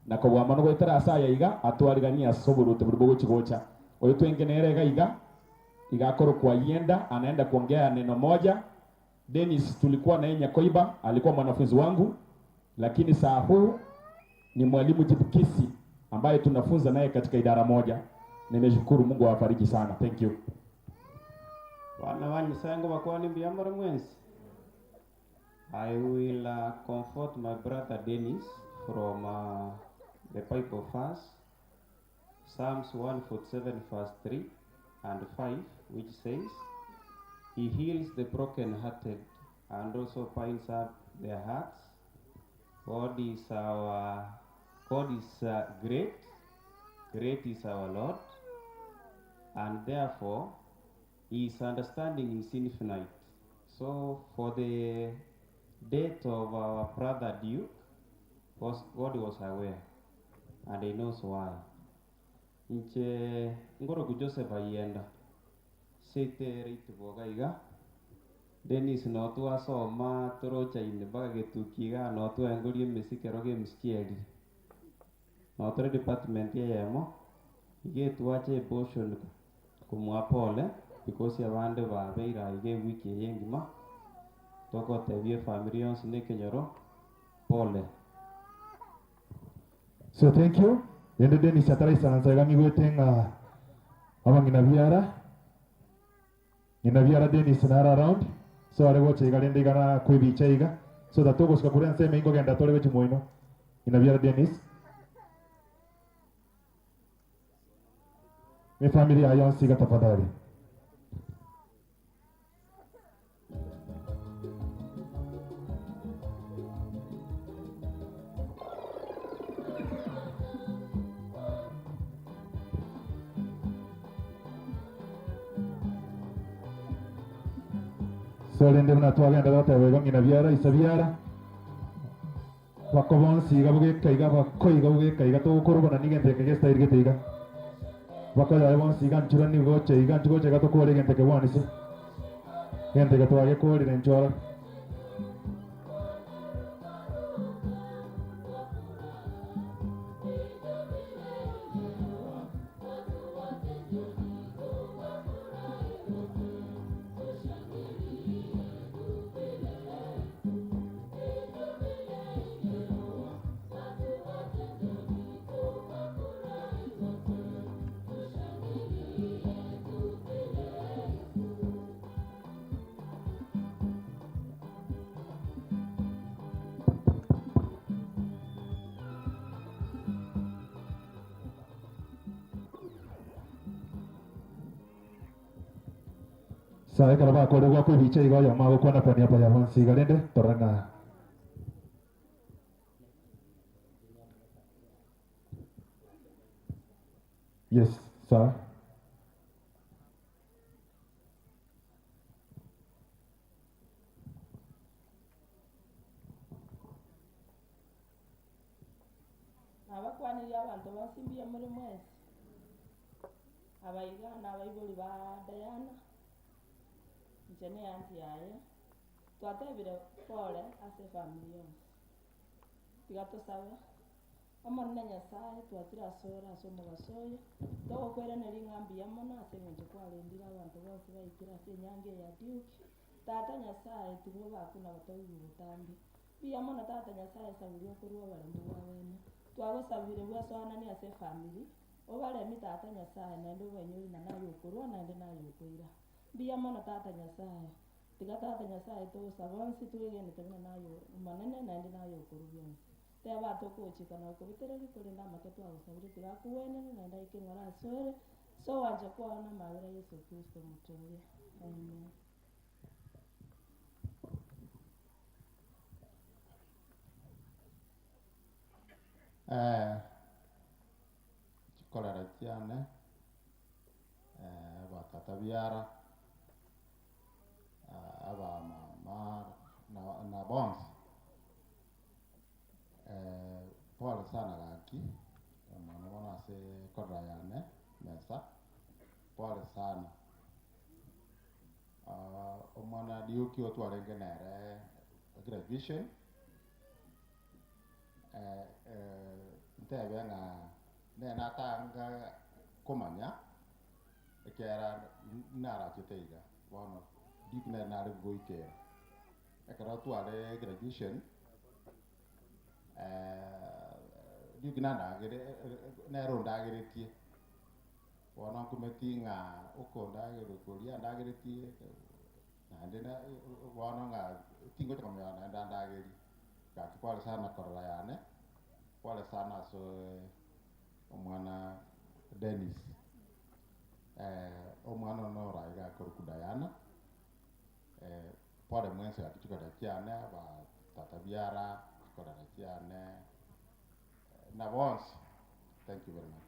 na kobwa mano goetera Isaiah iga atwarigania soburutu buri gochigocha oyo twengenere iga igakoro kwa yenda anaenda kuongea neno moja. Dennis tulikuwa na yeye Nyakoiba, alikuwa mwanafunzi wangu, lakini saa huu ni mwalimu chipukizi ambaye tunafunza naye katika idara moja. Nimeshukuru, Mungu awafariji sana. Thank you. Wana wanyisango bakwani mbiyamara mwensi. I will comfort my brother Dennis from the Bible verse, Psalms 147 verse 3 and 5, which says, He heals the broken-hearted and also binds up their hearts. God is great, great is our Lord, and therefore His understanding is infinite. So for the death of our brother Duke, God was aware, and He knows why. Nche ngoroku Joseph ayenda setere ituboga iga Dennis no twasoma torocha ine mpaka getukiga no twengorie emisikero gemisichieri no tore department yemo ige twache abortion kumwa pole because abande babeira ige wiki yengima tokotebie family yonsi nekenyoro pole. So thank you. Yende Dennis ataraisa nanzaiga migwete aba ngina biara ngina biara Dennis nara around so are goche iga rende igana kwibicha iga so that togosika kuri nseme ingo genda tore bechi moino ngina biara Dennis me familia yonsi iga tafadhali. So rende mna twagenda twatebwa ngina biara isa biara bakobonsi iga bugeka iga bakoiga bugeka iga tugukorogona nigenteke gestairi gete iga bakoya bonsi iga nchura nigoche iga nchugoche iga tukore genteke bwanisi genteke twagekorire nchora. Sae karaba korogwa kwibicha iga ya mago kwana kwa niaba ya bonsi galende toranga. Yes, sir. Abakwaniria abantu bonsi mbiya muri mwesi. Abaigana abaibori ba Diana. Njene yanti yaye twatebire pole ase family yonsi tigatosabe omonene Nyasaye twatira asore ase omogaso oyo togokweraneri ng'a mbuya mono ase eng'encho kwarendire abanto bonsi baikire ase enyangi ya Duke. Tata Nyasaye tigo bakuna batoigwa obotambi mbuya mono Tata Nyasaye sabiri okorwa oboremu bwa bene twagosabire bwasoanani ase efamily Obaremi tata Nyasaye naende obainyori na naye okorwa naende naye okoira. Mbuya mono tata Nyasaye. Tiga tata Nyasaye togosaba onsi twegenete buna naye omonene naende naye okorwa bionsi. Teba tokochika na okobitereri korende amake twagosabire tiga akuwenere naende aike ng'ora asore so wanje kwana mabera Yesu Kristo mutoria. Amen. Chikorera chiane batata biara aba mama na bonsi pole sana gaki mwana mwana ase korera yane mesa pole sana omwana Duke otwarenge nere graduation ntebe ng'a nenatanga komanya ekera narachete iga bono Duke nere nare goikera ekero tware graduation Duke nandagere nere ondageretie bono nkumeti ng'a okondagere koria andageretie naende bono ng'a tingocha komanya naende andageri gaki pole sana korora yane pole sana so omwana Dennis omwana ono oraiga akoruku Diana pole mwense gaki chikorera chiane ba tata biara chikorera chiane na bonsi. Thank you very much.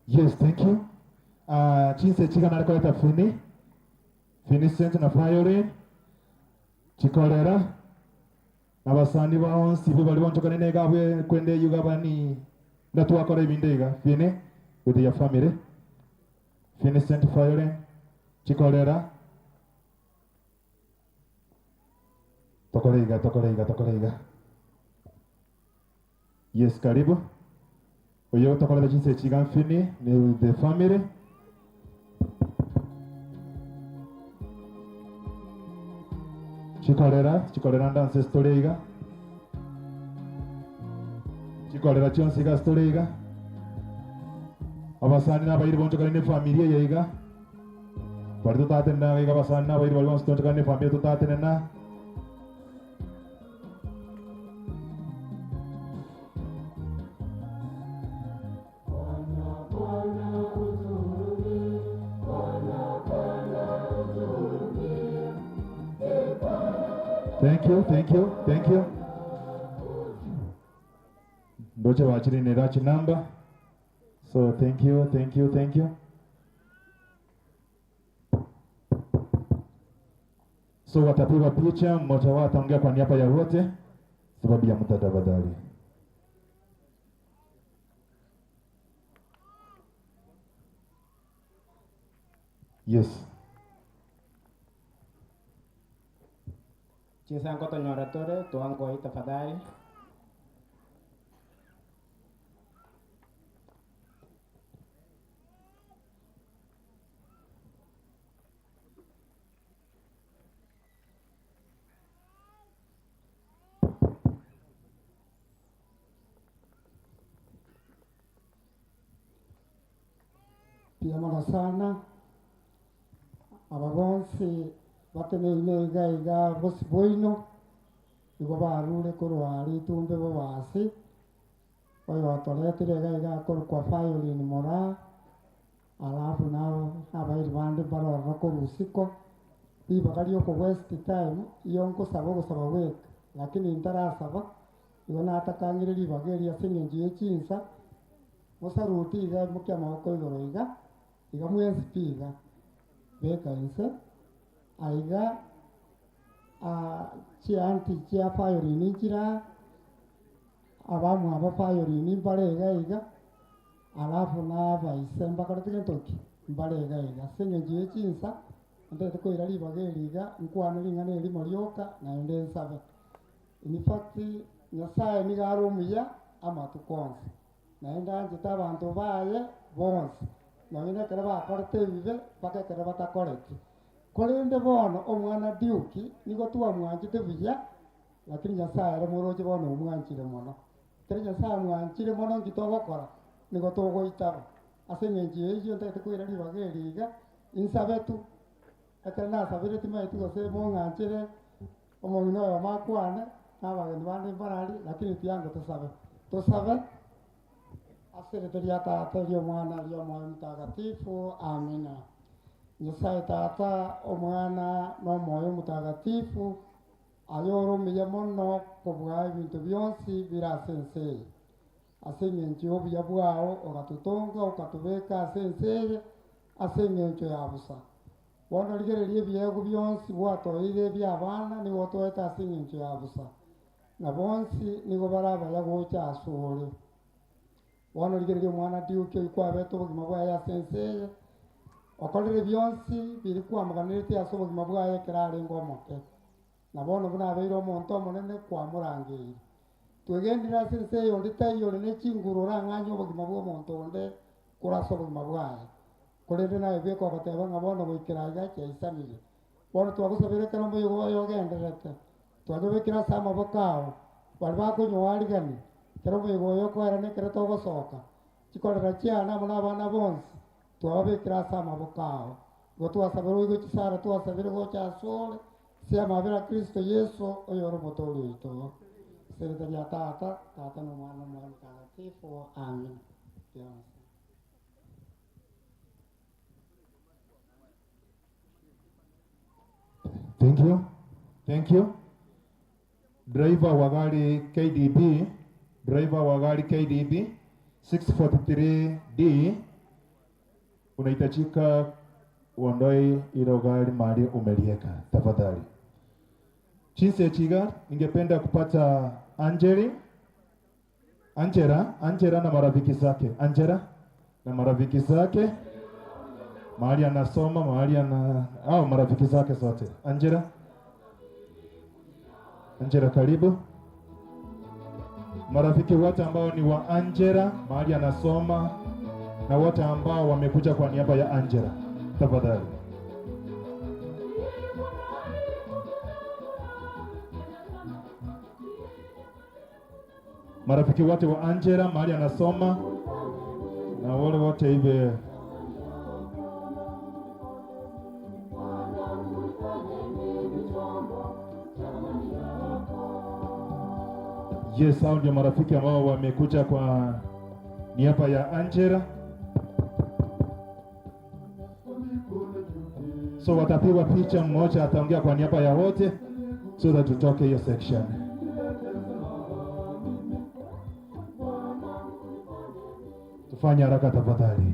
Yes, thank you. Chinse chiga narikoleta Fini. Fini Cent na violin. Chikorera. Abasani baonsi bo bali bonchokane nega bwe kwende yugabani ndatuwakora ibinde iga. Fini with your family. Fini Cent violin. Chikorera. Tokoreiga, tokoreiga, tokoreiga. Yes, karibu. Oyo tokorera chinse chiga Fini ni the family. Chikorera, chikorera ndance story iga. Chikorera chionsi iga story iga. Abasani n'abayiri bonchokane ne familia yaiga. Bari tutatenena iga abasani n'abayiri bari bonchokane ne familia tutatenena. Thank you, thank you, thank you. Ndoche wachiri ni rachi number. So thank you, thank you, thank you. So watapigwa picha, mmoja wao ataongea kwa niaba ya wote sababu ya muda tafadhali. Yes. Chisango tonyoratore tuangoi tafadhali. Pia sana ababonsi bateneine iga iga bosi boino igo barure korwari itumbe bobasi oyo batoretire iga iga korokwa violin mora alafu nabo abairi bande barora korusiko ribaga rioko waste time iyo nkosaba ogosaba weka lakini ntarasaba igo natakangire ribaga eria ase eng'encho ya chinsa mosaruti iga mokia amaboko igoro iga iga mwensi pi iga beka inse aiga chianti chia violin chira abamu aba violin mbare iga iga alafu na abaise mbakorete gento ki mbare iga iga ase eng'encho ya chinsa Ndete koira ribaga eriga nkwana ring'ana erimo rioka naende nsabe. In fact Nyasaye nigo are omuya amatuko onsi, naende anchete abanto baye bonsi, nonye ekero bakorete ebibe mpaka ekero batakoreti. Korende bono omwana Duke nigo twamwanchete buya, lakini Nyasaye ere moroche bono omwanchire mono. Ekero Nyasaye amwanchire mono nki togokora nigo togoitaba. Ase eng'encho eyio ntagete koira ribaga eriga insabe tu, ekero nasabire timaeti gose mong'anchire omong'ina oyo makwane n'abageni bande mbarari, lakini tiango tosabe tosabe ase rito ria Tata ria Omwana ria Omwoyo Mutagatifu, amina. Nyasaye Tata Omwana na Omwoyo Mutagatifu ayore omuya mono kobua ebinto bionsi bire ase ense eye. Ase eng'encho ya obuya bwao ogatotonga okatobeka ase ense eye ase eng'encho ya busa. Bono rigereria ebiego bionsi bwatoire bia abana nigo otoete ase eng'encho ya busa, na bonsi nigo barabaya gocha ase ore. Bono rigereria omwana Duke oyio kwabete obogima bwaye ase ense eye, okorire bionsi biri kwamaganirete ase obogima bwaye ekero arenge omoke, na bono buna abeire omonto omonene kwamorangeire. Twegendire ase ense eye onde taiyo ore na echinguru orang'anye obogima bwa omonto onde korwa ase obogima bwaye. Korende naye bweka ogoteba ng'a bono goikera iga chiaisanire. Bono twagosabire ekero omoyega oyo ogenderete, twanyobekire ase amaboko ao bari bakonyoarigani ekero omoyega oyo okoera na ekero togosoka chikorera chiana amo na abana bonsi twababekire ase amaboko ao. Igo twasabire oigwe chisara twasabire gocha ase ore ase amabera Kristo Yesu oyore omotoori oito. Ase rito ria Tata, Tata na Omwana na Omwoyo Mutagatifu, amen. Thank you. Thank you. Driver wa gari KDB, driver wa gari KDB 643D, unahitajika uondoe hilo gari mahali umeliweka tafadhali. Chinsi ya Chiga, ningependa kupata Angela na marafiki zake. Angela na marafiki zake mahali anasoma, mahali ana au marafiki zake zote. Angela karibu. Marafiki wote ambao ni wa Angela mahali anasoma na wote ambao wamekuja kwa niaba ya Angela, tafadhali. Marafiki wote wa Angela mahali anasoma na wale wote hivi. Yes, hao ndio marafiki ambao wamekuja kwa niaba ya Angela. So watapigwa picha, mmoja ataongea kwa niaba ya wote so that tutoke hiyo section. Tufanye haraka tafadhali.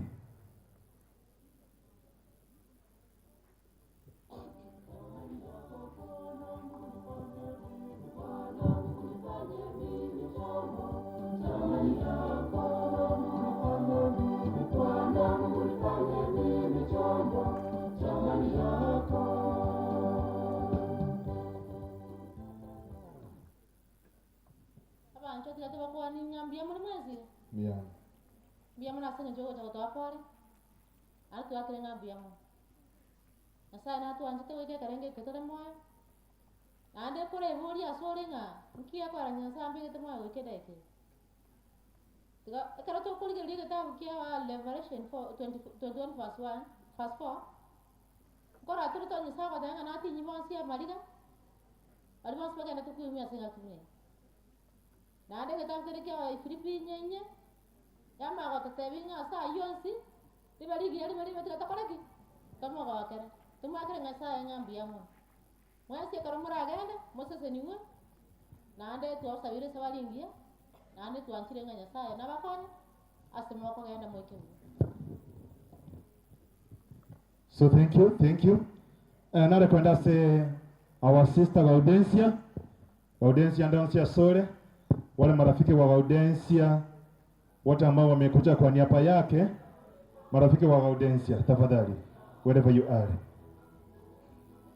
Revelation 21 verse 1, verse 4. Kora turuto nyisawa danga nati nyimonsi ya mariga. Alimonsi paka natukuimia singa tumie. Na ande kitabu kile Filipi nyenye. Yama gotatebinga sa yonsi. Libarigi libarigi batakoreki. Kama gawakere. Tumakere ngasa ngambi yamo. Mwasi karomura agenda Moses niwe. Na ande tuwasabire sabalingia. Na ande tuanchire nga Nyasaye nabakonya. So thank you, thank you. Another kwenda say our sister Gaudensia, Gaudensia Ndonsia Sore, wale marafiki wa Gaudensia wote ambao wamekuja kwa niaba yake, marafiki wa Gaudensia, tafadhali, wherever you are.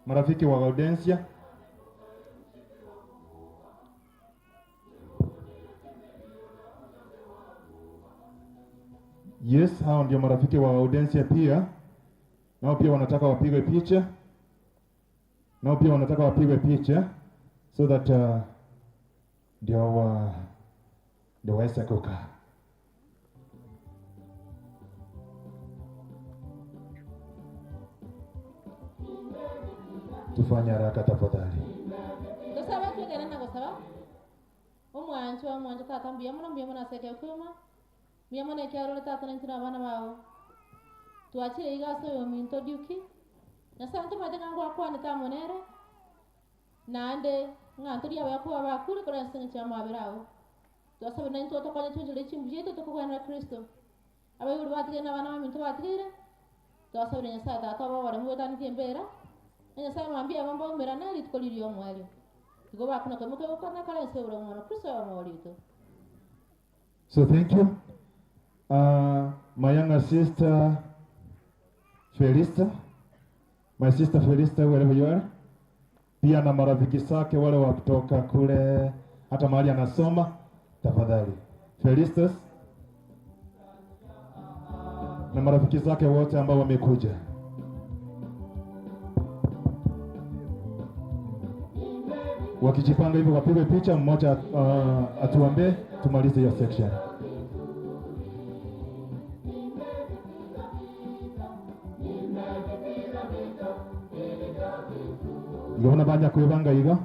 Marafiki wa Gaudensia. Yes, hao ndio marafiki wa Gaudensia pia. Nao pia wanataka wapigwe picha. Nao pia wanataka wapigwe picha so that ndio waweze kukaa. Tufanye haraka tafadhali. Tosaba twegera na gosaba. Omwancho omwancho tata mbuya muno mbuya muno aseke kwema. Mbuya muno ekyarore tata nentira abana bawo. Twachire igaso yo minto Duke. Nyasaye ntumate ngango akwane tamonere. Nande ng'anto ria bakuba bakuri kora nsinga kya mabirawo. Twasaba nento tokonya tujule chimbujete tokogwana Kristo. Abayuri batigire n'abana ba minto batigire. Twasaba Nyasaye tata babare mu embera. Nyasaye mwambia mambo merana litkolilio mwalio. Tugoba kuna kemuke ukana kala sebura mwana Kristo wa mwalito. So thank you. My younger sister Felista, my sister Felista wherever you are. Pia na marafiki zake wale wa kutoka kule hata mahali anasoma, tafadhali. Felistas na marafiki zake wote ambao wamekuja. Wakijipanga hivyo wapigwe picha, mmoja atuambie tumalize hiyo section. Igona banya kuibanga igo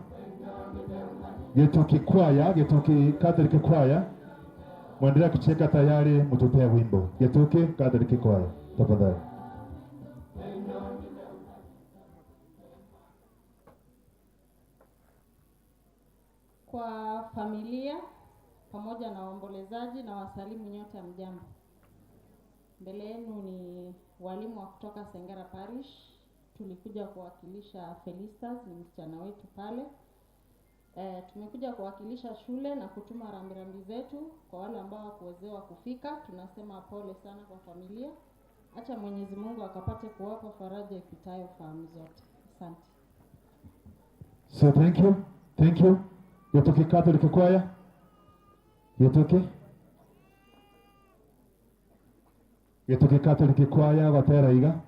Getoki kwaya, Getoki Catholic kwaya, mwendelea kucheka tayari, mtupea wimbo Getoki Catholic kwaya tafadhali. Kwa familia pamoja na waombolezaji na wasalimu nyote, hamjambo. Mbele yenu ni walimu wa kutoka Sengera Parish. Tulikuja kuwakilisha Felistas, ni msichana wetu pale. Tumekuja kuwakilisha shule na kutuma rambirambi zetu kwa wale ambao hawakuwezewa kufika. Tunasema pole sana kwa familia. Acha Mwenyezi Mungu akapate kuwapa faraja ipitayo fahamu zote. Asante. So thank you. Thank you. Getoki Catholic Choir. Getoki. Getoki Catholic Choir watera iga.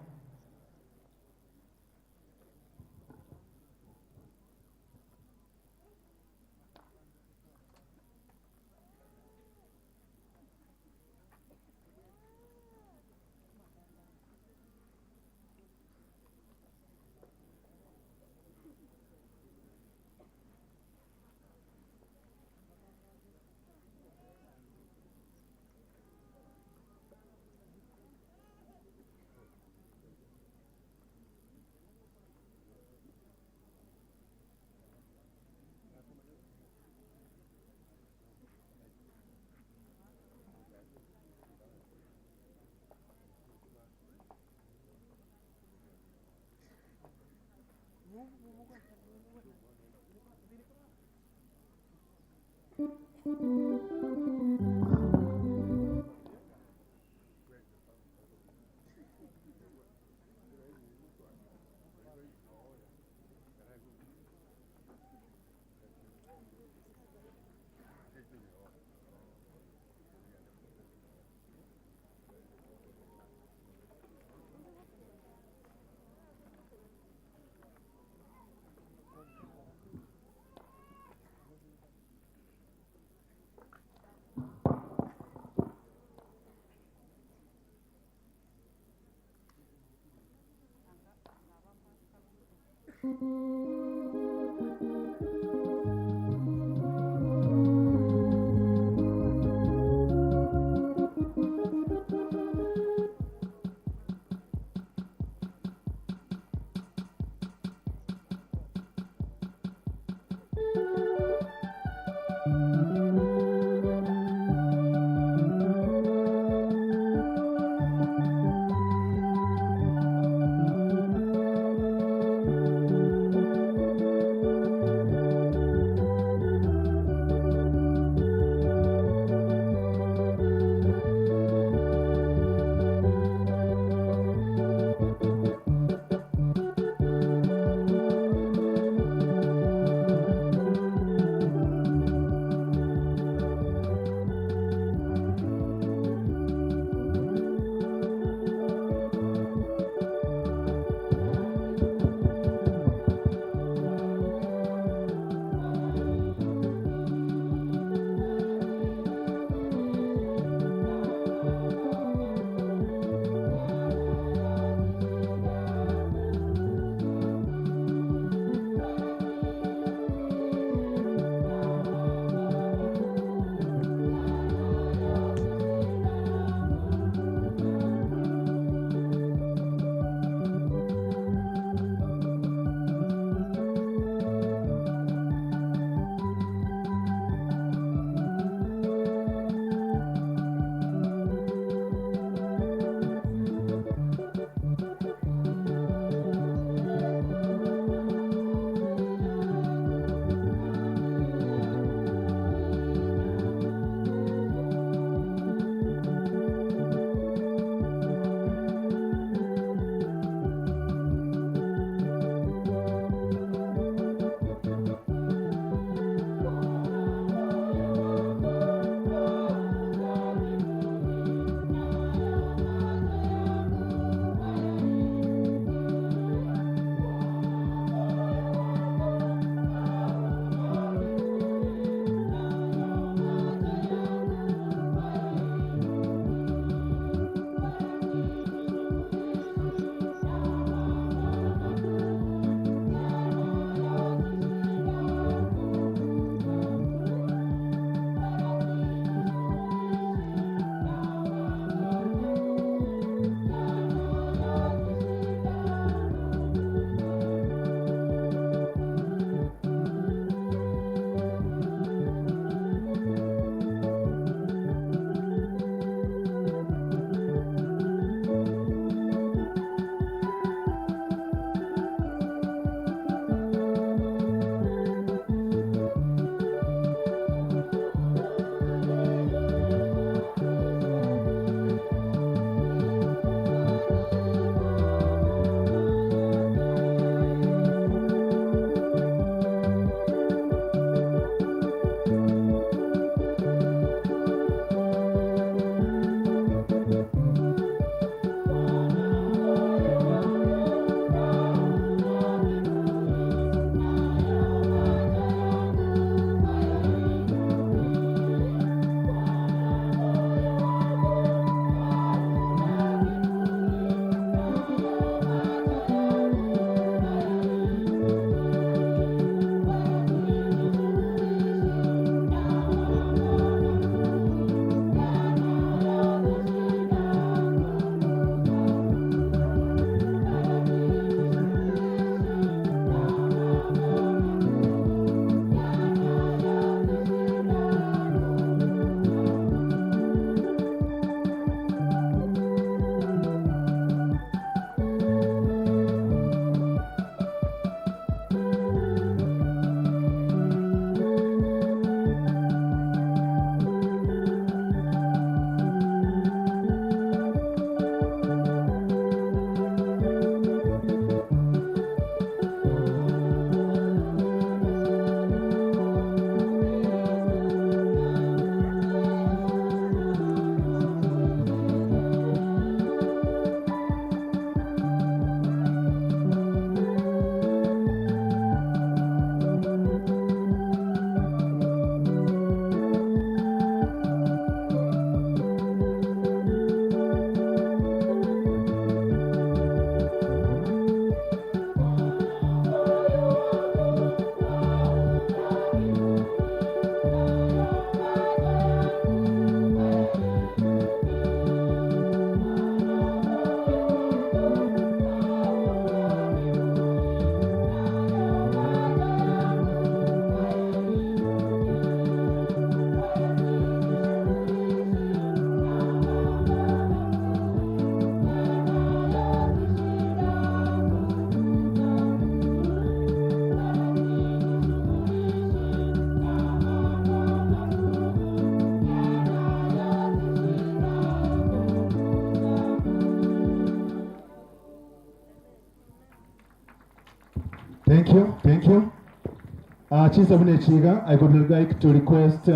Chisabune Chiga, I would like to request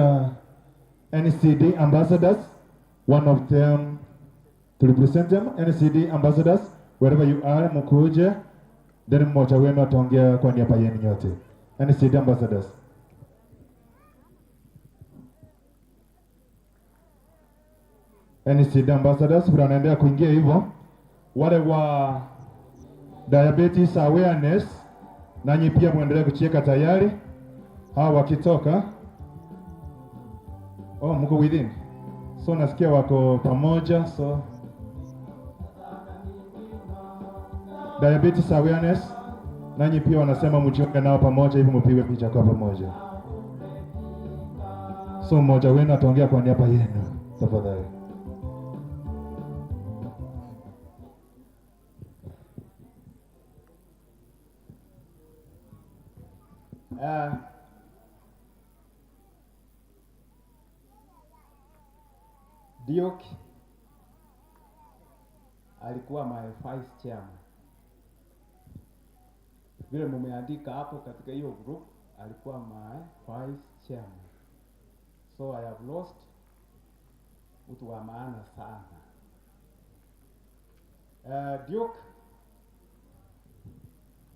NCD ambassadors, one of them to represent them, NCD ambassadors, wherever you are, mkuje, then mmoja wenu ataongea kwa niaba yenu nyote. NCD ambassadors. NCD ambassadors, wanaendelea kuingia hivyo. Wale wa diabetes awareness, nanyi pia muendelee kuchieka tayari. Hawa wakitoka, oh, mko within, so nasikia wako pamoja. So diabetes awareness, nanyi pia wanasema mjiunge nao pamoja, hivi mpigwe picha kwa pamoja. So mmoja wenu ataongea kwa niaba yenu, tafadhali. Duke alikuwa my vice chairman. Vile mumeandika hapo katika hiyo group, alikuwa my vice chairman. So I have lost mtu wa maana sana. Duke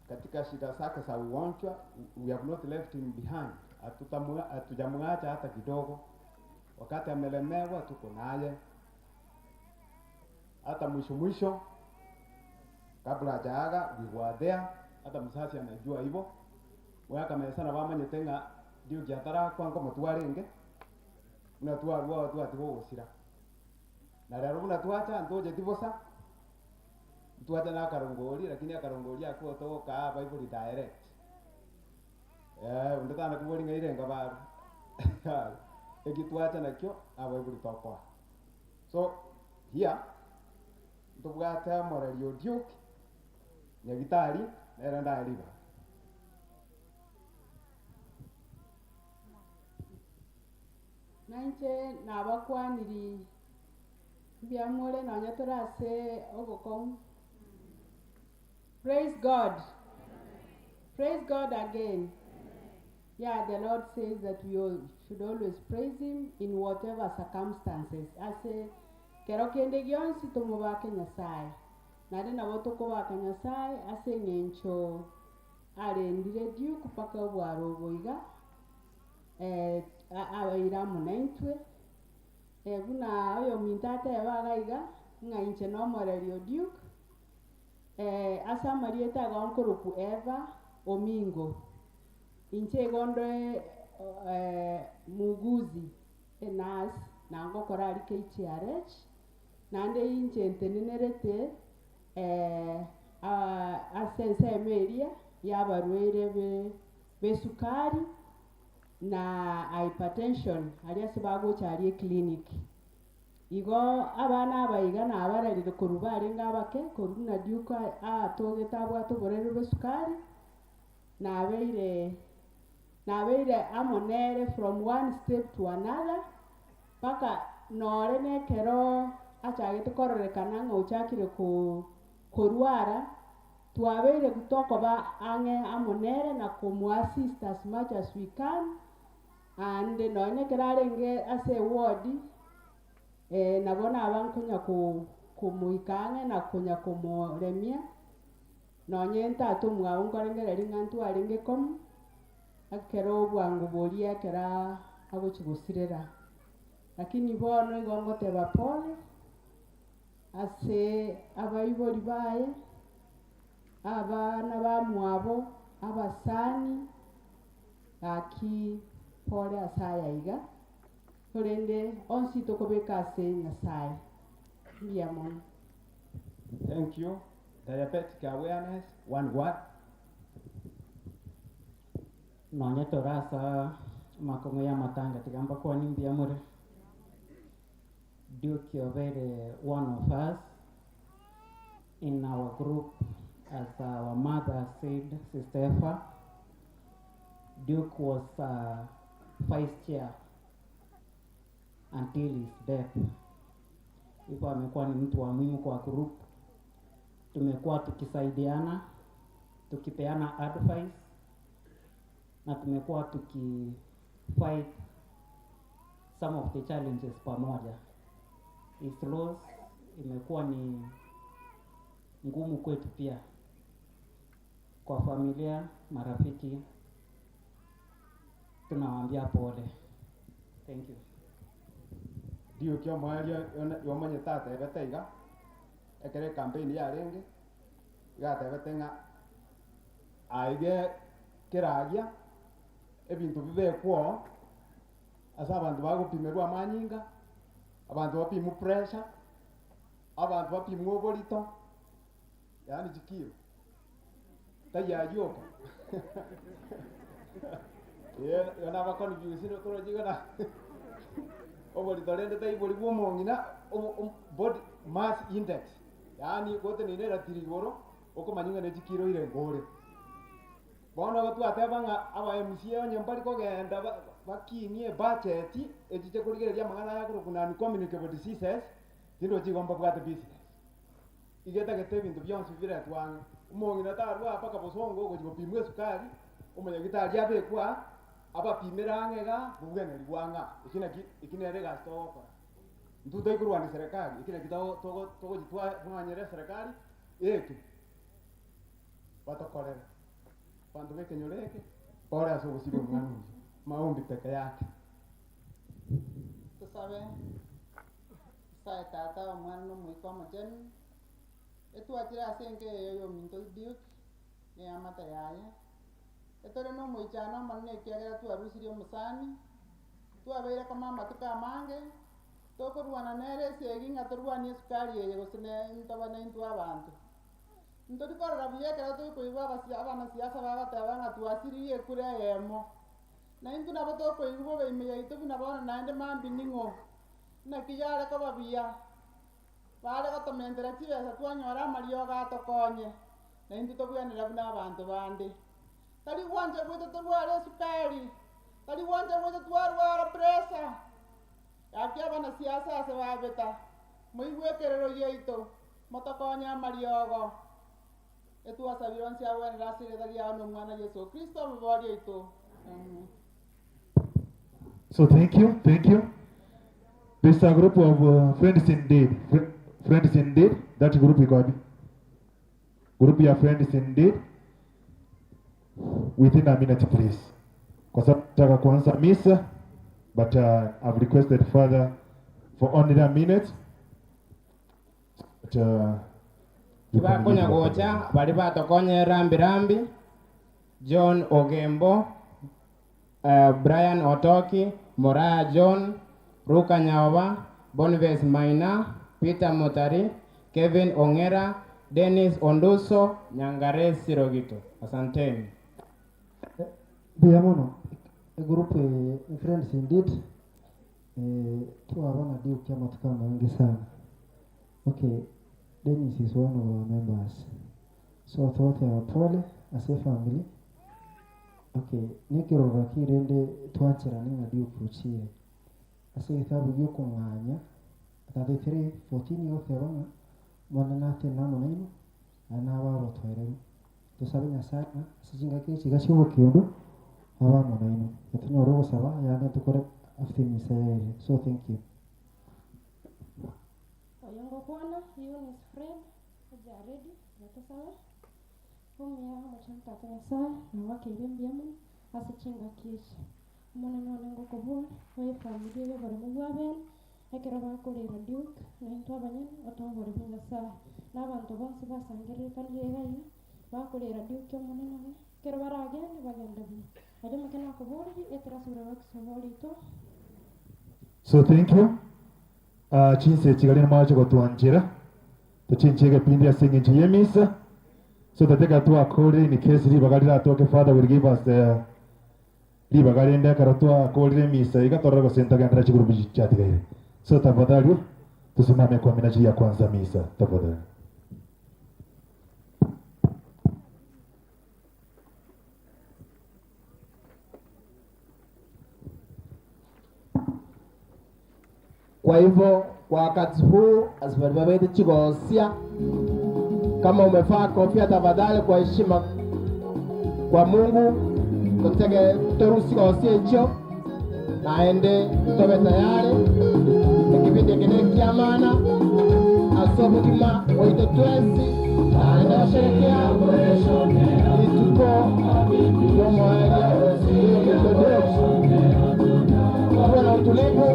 katika shida zake za ugonjwa, we have not left him behind. Hatujamwacha hata kidogo. Wakati amelemewa tuko naye. Hata mwisho mwisho kabla hajaaga we were there. Hata mzazi anajua hivyo. Waka mesana bamanyete ng'a Duke atarakwa mutwarenge. Unatwarwa watu atigo gusira. Na rero unatwacha ntoje tibosa. Twacha na akarongori, lakini akarongori akuotoka Bible direct. Undatana kubori ngairenga baru. Ekitwacha nakyo abaibuli tokwa. So here ntubwate morario Duke nyagitari nera ndariba. Nainche nabakwaniri byamure nonya torase ogokong. Praise God. Praise God again. Yeah, the Lord says that we all should always praise him in whatever circumstances. Ase kero kende gionsi tumubake Nyasaye. Nare nabo tokobaka Nyasaye ase ng'encho arendire Duke mpaka obwaro oboiga. Abaira munaintwe. Buna oyo mintate ebagaiga ng'a inche nomorerio Duke. Ase amarieta agonkoroku Eva Omingo. Inche gondo muguzi enas nango korari KTRH nande inche ntenenerete asense emeria yabarwere be sukari na hypertension aria sibagocha ari clinic. Igo abana abaiga na abararire koruba arenga abake koruna Duke atogeta abwato borere be sukari na abeire amonere from one step to another paka nore nekero achagete kororekana ng'a ochakire korwara twabeire kutokoba ang'e amonere na kumuassist as much as we can. And nonye kerarenge ase ward nabona abankonya kumuikang'e na konya kumuremia nonye ntatu mwabo nkorengereri ng'a ntwarenge komu akero obwango boria ekera agochigosirera. Lakini bono igo ngoteba pole ase abaibori baye abana bamwabo abasani aki pole asaya iga korende onsi tokobeka ase Nyasaye. Mbuya mono. Thank you. Diabetic awareness, one word. Nonya torasa makongo ya matanga tigamba kwa nimbi amure. Duke Obere, one of us in our group, as our mother said, Sister Eva, Duke was vice chair until his death. Hivyo amekuwa ni mtu wa muhimu kwa group. Tumekuwa tukisaidiana, tukipeana advice. na tumekuwa tukifight some of the challenges pamoja. His loss imekuwa ni ngumu kwetu pia, kwa familia, marafiki, tunawaambia pole. Thank you. Duke omwerio yomanyete atebete iga ekere campaign yarenge iga atebete ng'a aige keragia ebintu bibekwo ase abanto bagopimerwa amanyinga, abantu bapimwa pressure, abantu bapimwa oborito, yaani chikiro tayayoka yona bakonfuse torochigana oborito rende taibori bwa omong'ina body mass index, yaani gotenene eratiri igoro okomanya ng'a ne chikiro ire ngore. Bono gotwateba ng'a aba MCA onye mbari kogenda bakinie budget echiche korigereria amang'ana aya korokwa non communicable diseases tindochi igo mbabwate business igetagete ebinto bionsi biretwa ang'e. Omong'ina tarwa mpaka bosongo ogochi gopimwa esukari, omonyagitari abekwa abapimere ang'e iga bobweneri bwa ng'a eki naki eki nere egasi togokora. Intwe toikorwania serikali eki naki togochi twamanyere serikali eke batokorere bantu bekenyoro eke pore ase obosibwa omwana oyo maombi peke yake. Tusabe sae tata omwana na omoika omochenu etwachire ase enka eyo ya ominto Duke na eamate yaye etore na omoichano omonene ekiagera twarusirie omosani twabeire koma amatuko amange tokorwana nere esegi ng'a torwanie esukari eye gose ntoba naintwe abanto. Ntorikorora buya ekero tokoigwa abanasiasa bagateba ng'a twasiririe ekura eyemo naintwe nabo tokoigwa oboime yaito buna bono naende mambi ning'o naki yare koba buya bare gotomentera chibesa twanyora amariogo atokonye naintwe tobwenera buna abanto bande. Tari gwancha gwaito torware esukari, tari gwancha gwaito twarwara pressure gaki abanasiasa ase babeta moigwe ekerero giaito motokonye amariogo etwasabire onsi abwenera ase erieta riao na omwana Yesu Kristo omobori oito. Amen. So thank you, thank you. There's a group of friends indeed. Friends indeed. That group iko wapi? Group ya friends indeed. Within a minute please. Kwa sababu nataka kuanza misa, but I've requested father for only a minute. But Bakonya gocha bari batokonye rambi rambi John Ogembo, Brian Otoki, Moraya John, Ruka Nyaoba, Boniface Maina, Peter Motari, Kevin Ongera, Dennis Onduso, Nyangare Sirogito. Asanteni. Mbuya mono group friends indeed twabona Duke amatuko amange sana. Okay, Dennis is one of our members. So thought our pole as a family. Okay, nikirora kirende twachirane ng'a Duke uchire. Ase gitabu giokong'anya 33:14 goteba ng'a mwana nate namo naino ana ababotwereru. Tusabe Nyasaye ng'a ase chingaki echi iga chia obokendu abamo naino. Gatunyore ogosaba yande tukore after misa yaire. So thank you. Oyongokwana, Eunice Fred, Jared, Gatusabe. Omia omochenu tata Nyasaye nawakeire mbuya mono ase chingaki echi. Omonene one ngokobora oye familia eye oboremo bwa bene ekero bakorera Duke naintwe abanyene otoboremu Nyasaye na abanto bonsi basangererekanire iga iga bakorera Duke omonene one ekero baragende bagende buya. Aria omake nakoborerie ekero ase oboremo bwa orito. So thank you. Chinse chigarina mwache gotwanchera tochinche egepindi ase eng'encho ya emisa. So tateka twakorire in case ribaga riratoke, Father will give us the ribaga rende ekero twakorire emisa iga torore gose ntogendera chigurupu chiatigaire. So tafadhali tusimame kwa minajili ya kwanza misa tafadhali. Kwa hivyo kwa wakati huu askari babete chigosia, kama umevaa kofia tafadhali, kwa heshima kwa Mungu Totege torusi gosi echo naende tobe tayari ekipindi kene kiamana asobugima oito twesi naende osherekea ituko yomoeria tuwe na utulivu.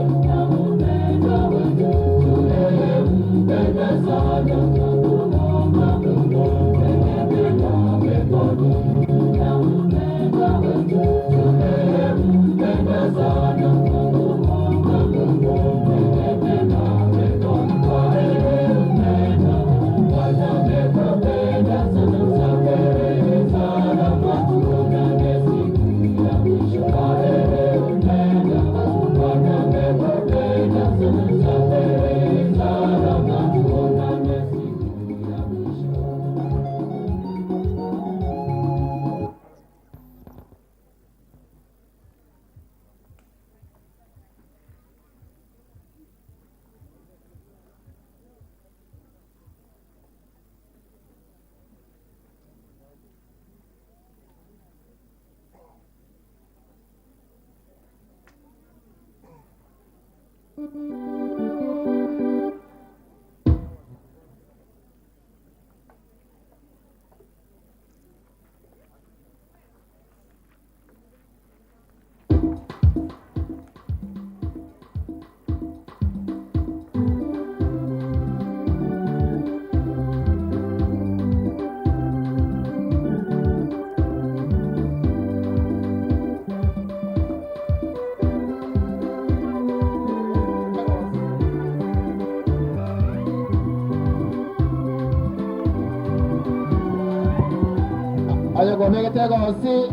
Gosi,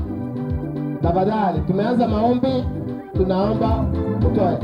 tafadhali, tumeanza maombi, tunaomba utoe.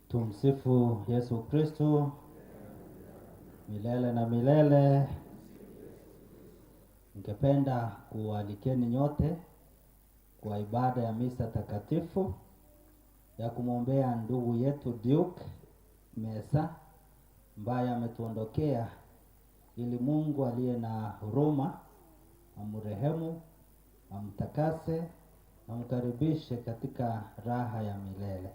Tumsifu Yesu Kristo milele na milele. Ningependa kualikeni nyote kwa ibada ya misa takatifu ya kumwombea ndugu yetu Duke Mesa ambaye ametuondokea, ili Mungu aliye na huruma amrehemu, amtakase, amkaribishe katika raha ya milele.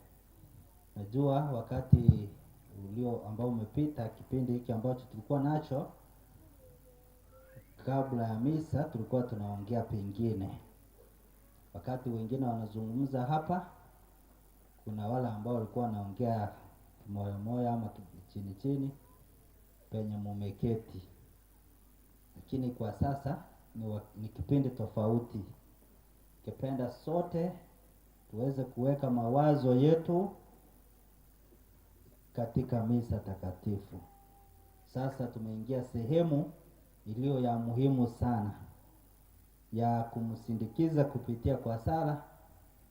Najua wakati ulio ambao umepita, kipindi hiki ambacho tulikuwa nacho kabla ya misa, tulikuwa tunaongea pengine, wakati wengine wanazungumza hapa, kuna wale ambao walikuwa wanaongea moyo moyo ama chini chini penye mumeketi, lakini kwa sasa ni kipindi tofauti. Kipenda sote tuweze kuweka mawazo yetu katika misa takatifu. Sasa tumeingia sehemu iliyo ya muhimu sana ya kumsindikiza kupitia kwa sala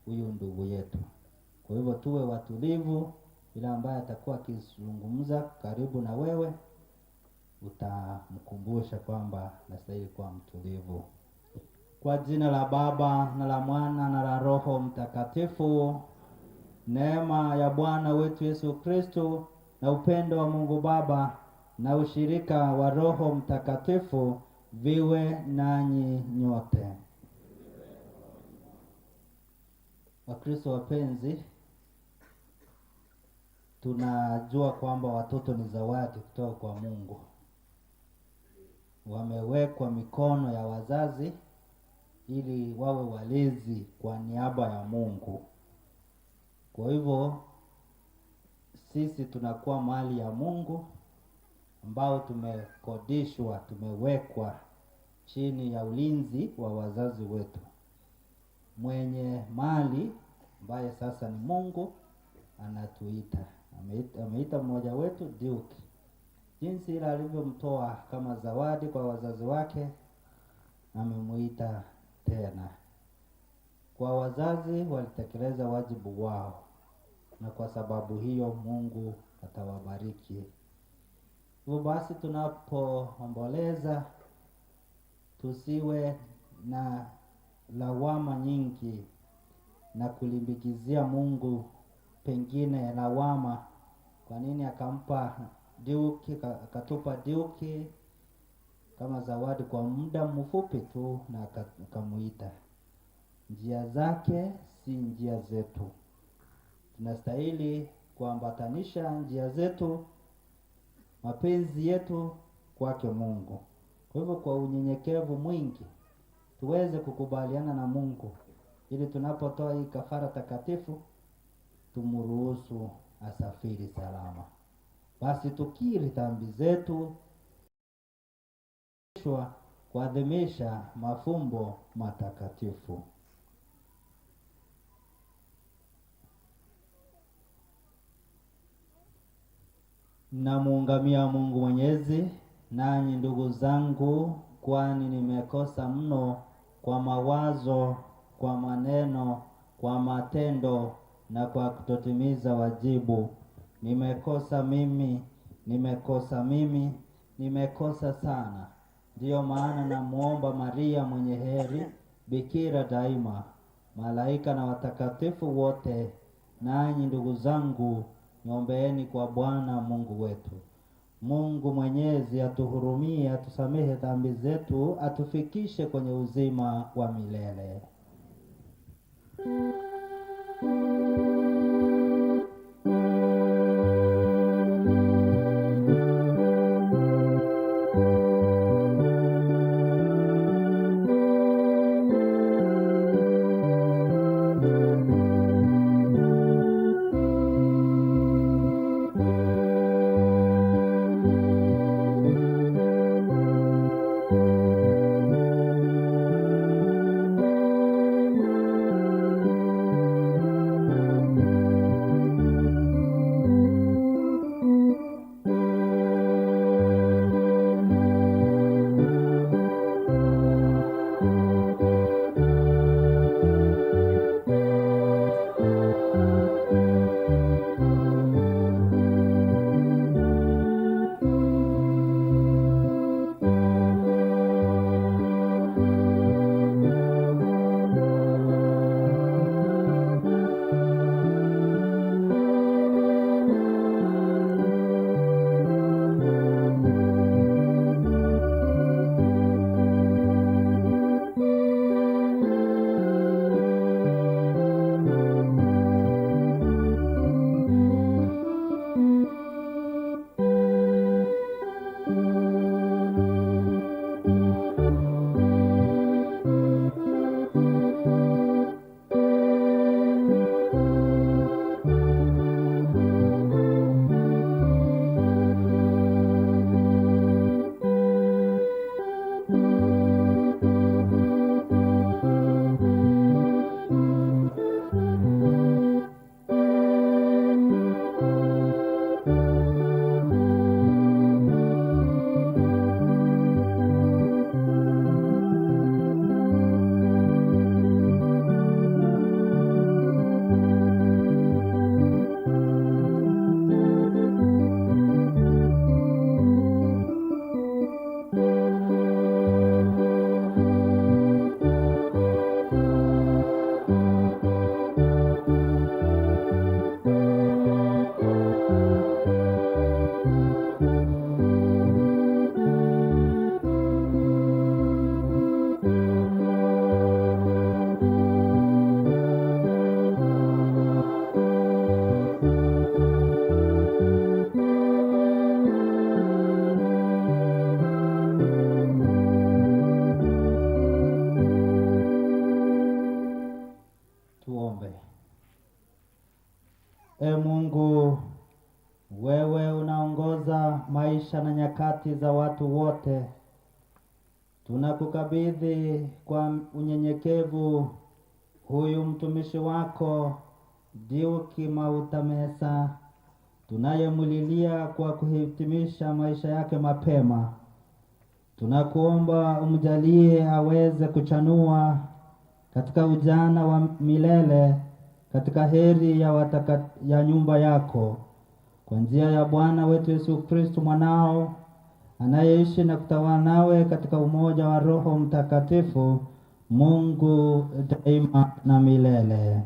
huyu ndugu yetu. Kwa hivyo tuwe watulivu, yule ambaye atakuwa akizungumza karibu na wewe utamkumbusha kwamba nastahili kuwa mtulivu. Kwa jina la Baba na la Mwana na la Roho Mtakatifu, neema ya Bwana wetu Yesu Kristo na upendo wa Mungu Baba na ushirika wa Roho Mtakatifu viwe nanyi nyote. Wakristo wapenzi, tunajua kwamba watoto ni zawadi kutoka kwa Mungu. Wamewekwa mikono ya wazazi ili wawe walezi kwa niaba ya Mungu. Kwa hivyo sisi tunakuwa mali ya Mungu ambao tumekodishwa, tumewekwa chini ya ulinzi wa wazazi wetu. Mwenye mali ambaye sasa ni Mungu anatuita. Ameita mmoja wetu Duke. Jinsi ile alivyomtoa kama zawadi kwa wazazi wake, amemuita tena. Kwa wazazi walitekeleza wajibu wao, na kwa sababu hiyo Mungu atawabariki. Hivyo basi tunapoomboleza tusiwe na lawama nyingi na kulimbikizia Mungu pengine lawama, kwa nini akampa Duke, akatupa Duke kama zawadi kwa muda mfupi tu na akamuita. Njia zake si njia zetu. Tunastahili kuambatanisha njia zetu, mapenzi yetu kwake Mungu. Kwa hivyo kwa unyenyekevu mwingi tuweze kukubaliana na Mungu ili tunapotoa hii kafara takatifu tumruhusu asafiri salama. Basi tukiri dhambi zetu, kuadhimisha mafumbo matakatifu. Namuungamia Mungu Mwenyezi, nanyi ndugu zangu, kwani nimekosa mno kwa mawazo, kwa maneno, kwa matendo na kwa kutotimiza wajibu. Nimekosa mimi, nimekosa mimi, nimekosa sana. Ndiyo maana namuomba Maria mwenye heri, bikira daima, malaika na watakatifu wote, nanyi ndugu zangu, niombeeni kwa Bwana Mungu wetu. Mungu Mwenyezi atuhurumie, atusamehe dhambi zetu, atufikishe kwenye uzima wa milele. Mungu, wewe unaongoza maisha na nyakati za watu wote. Tunakukabidhi kwa unyenyekevu huyu mtumishi wako Duke Mauta Mesa, tunayemlilia kwa kuhitimisha maisha yake mapema. Tunakuomba umjalie aweze kuchanua katika ujana wa milele katika heri ya nyumba yako, kwa njia ya Bwana wetu Yesu Kristo mwanao, anayeishi na kutawala nawe katika umoja wa Roho Mtakatifu, Mungu daima na milele.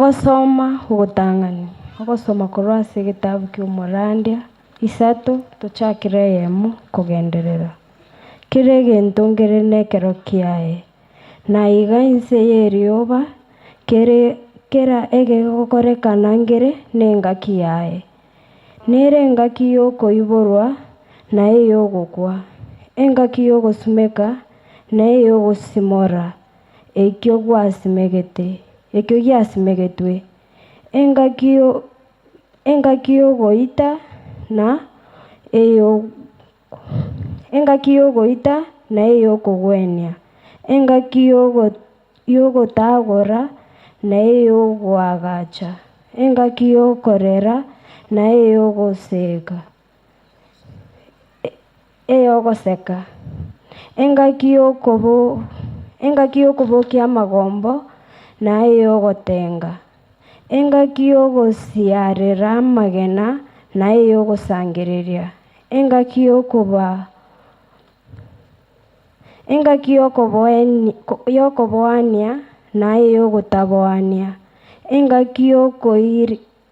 Ogosoma ogotang'ani, ogosoma korwa ase egetabu kia omorandia, isato tochakire eyemo kogenderera. Kera egento nkere na ekero kiaye, na iga inse ya erioba, kere kera egegokorekana nkere na engaki yaye. Nere engaki yokoiborwa na eyogokwa, engaki yogosumeka na eyogosimora ekio gwasimegete, ekio giasimegetwe, engaki yogoita na eyo engaki yogoita na eyokogwenia, engaki yogotagora na eyogoagacha, engaki yokorera na eyogoseka, eyogoseka, engaki yokobokia amagombo na eyogotenga, engaki yogosiarera amagena na eyogosangereria, engaki yokoboania na eyogotaboania, engaki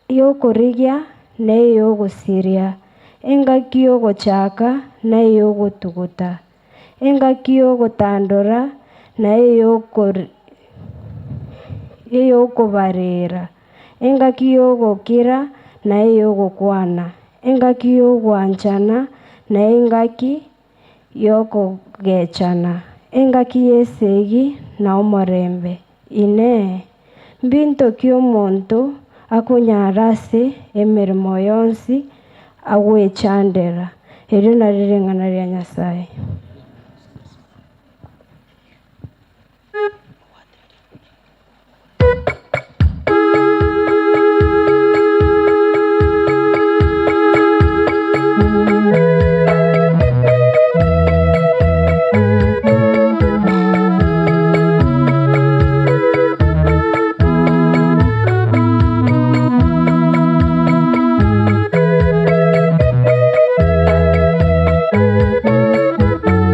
yokorigia na eyogosiria, engaki yogochaka na eyogotuguta, engaki yogotandora na eyokobarera, engaki yogokira na eyogokwana, engaki yogwanchana na engaki yokogechana, engaki y'esegi na omorembe. Inee, mbinto ki omonto akonyara ase emeremo yonsi agwechandera? Erio nario ring'ana ria Nyasaye. Thank you.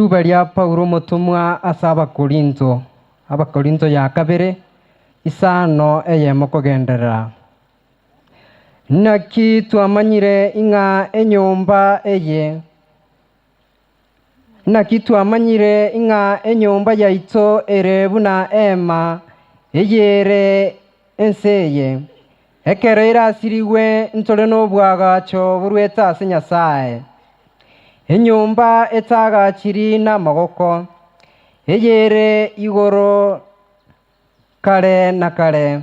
Riruba ria Paulo mutumwa ase Abakorinto, Abakorinto ya kabere isano eyemo kogenderera. Naki twamanyire ing'a enyomba eye, naki twamanyire ing'a enyomba yaito ere buna ema eyere enseye ekero erasiriwe ntore n'obwagacho burwete ase Nyasaye. Enyomba etagachiri n'amagoko eyere igoro kare na kare.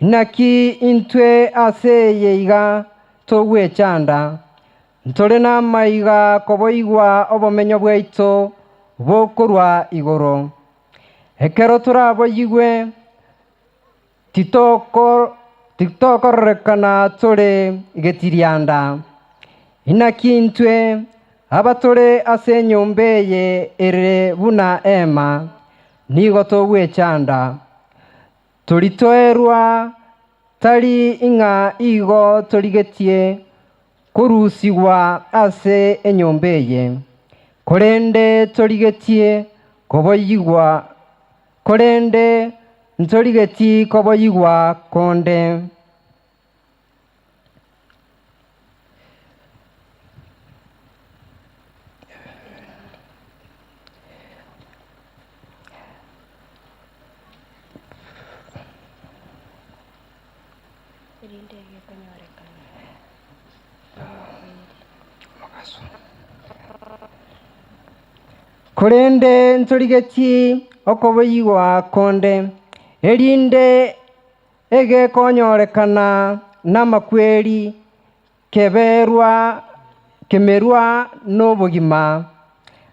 Naki intwe ase yeiga togwechanda ntore n'amaiga koboigwa obomenyo bwaito bokorwa igoro. Ekero turaboyigwe titokorekana tore getirianda. Inaki intwe abatore ase enyomba eye ere buna ema nigo togwechanda toritoerwa tari ing'a igo torigetie korusigwa ase enyomba eye, korende torigetie koboyigwa, korende ntorigeti koboyigwa konde. Korende ntorigeti okoboyigwa konde, erinde egekonyorekana n'amakweri keberwa kemerwa n'obogima.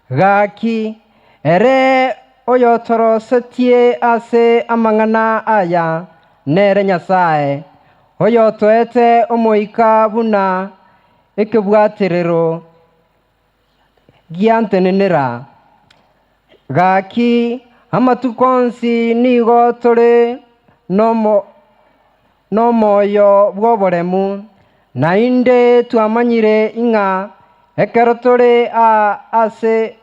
Gaki ere oyotorosetie ase amang'ana aya nere Nyasaye oyotoete omoika buna ekebwaterero giantenenera. Gaki amatuko onsi nigo tore n'omoyo bw'oboremu, nainde twamanyire ing'a ekero tore ase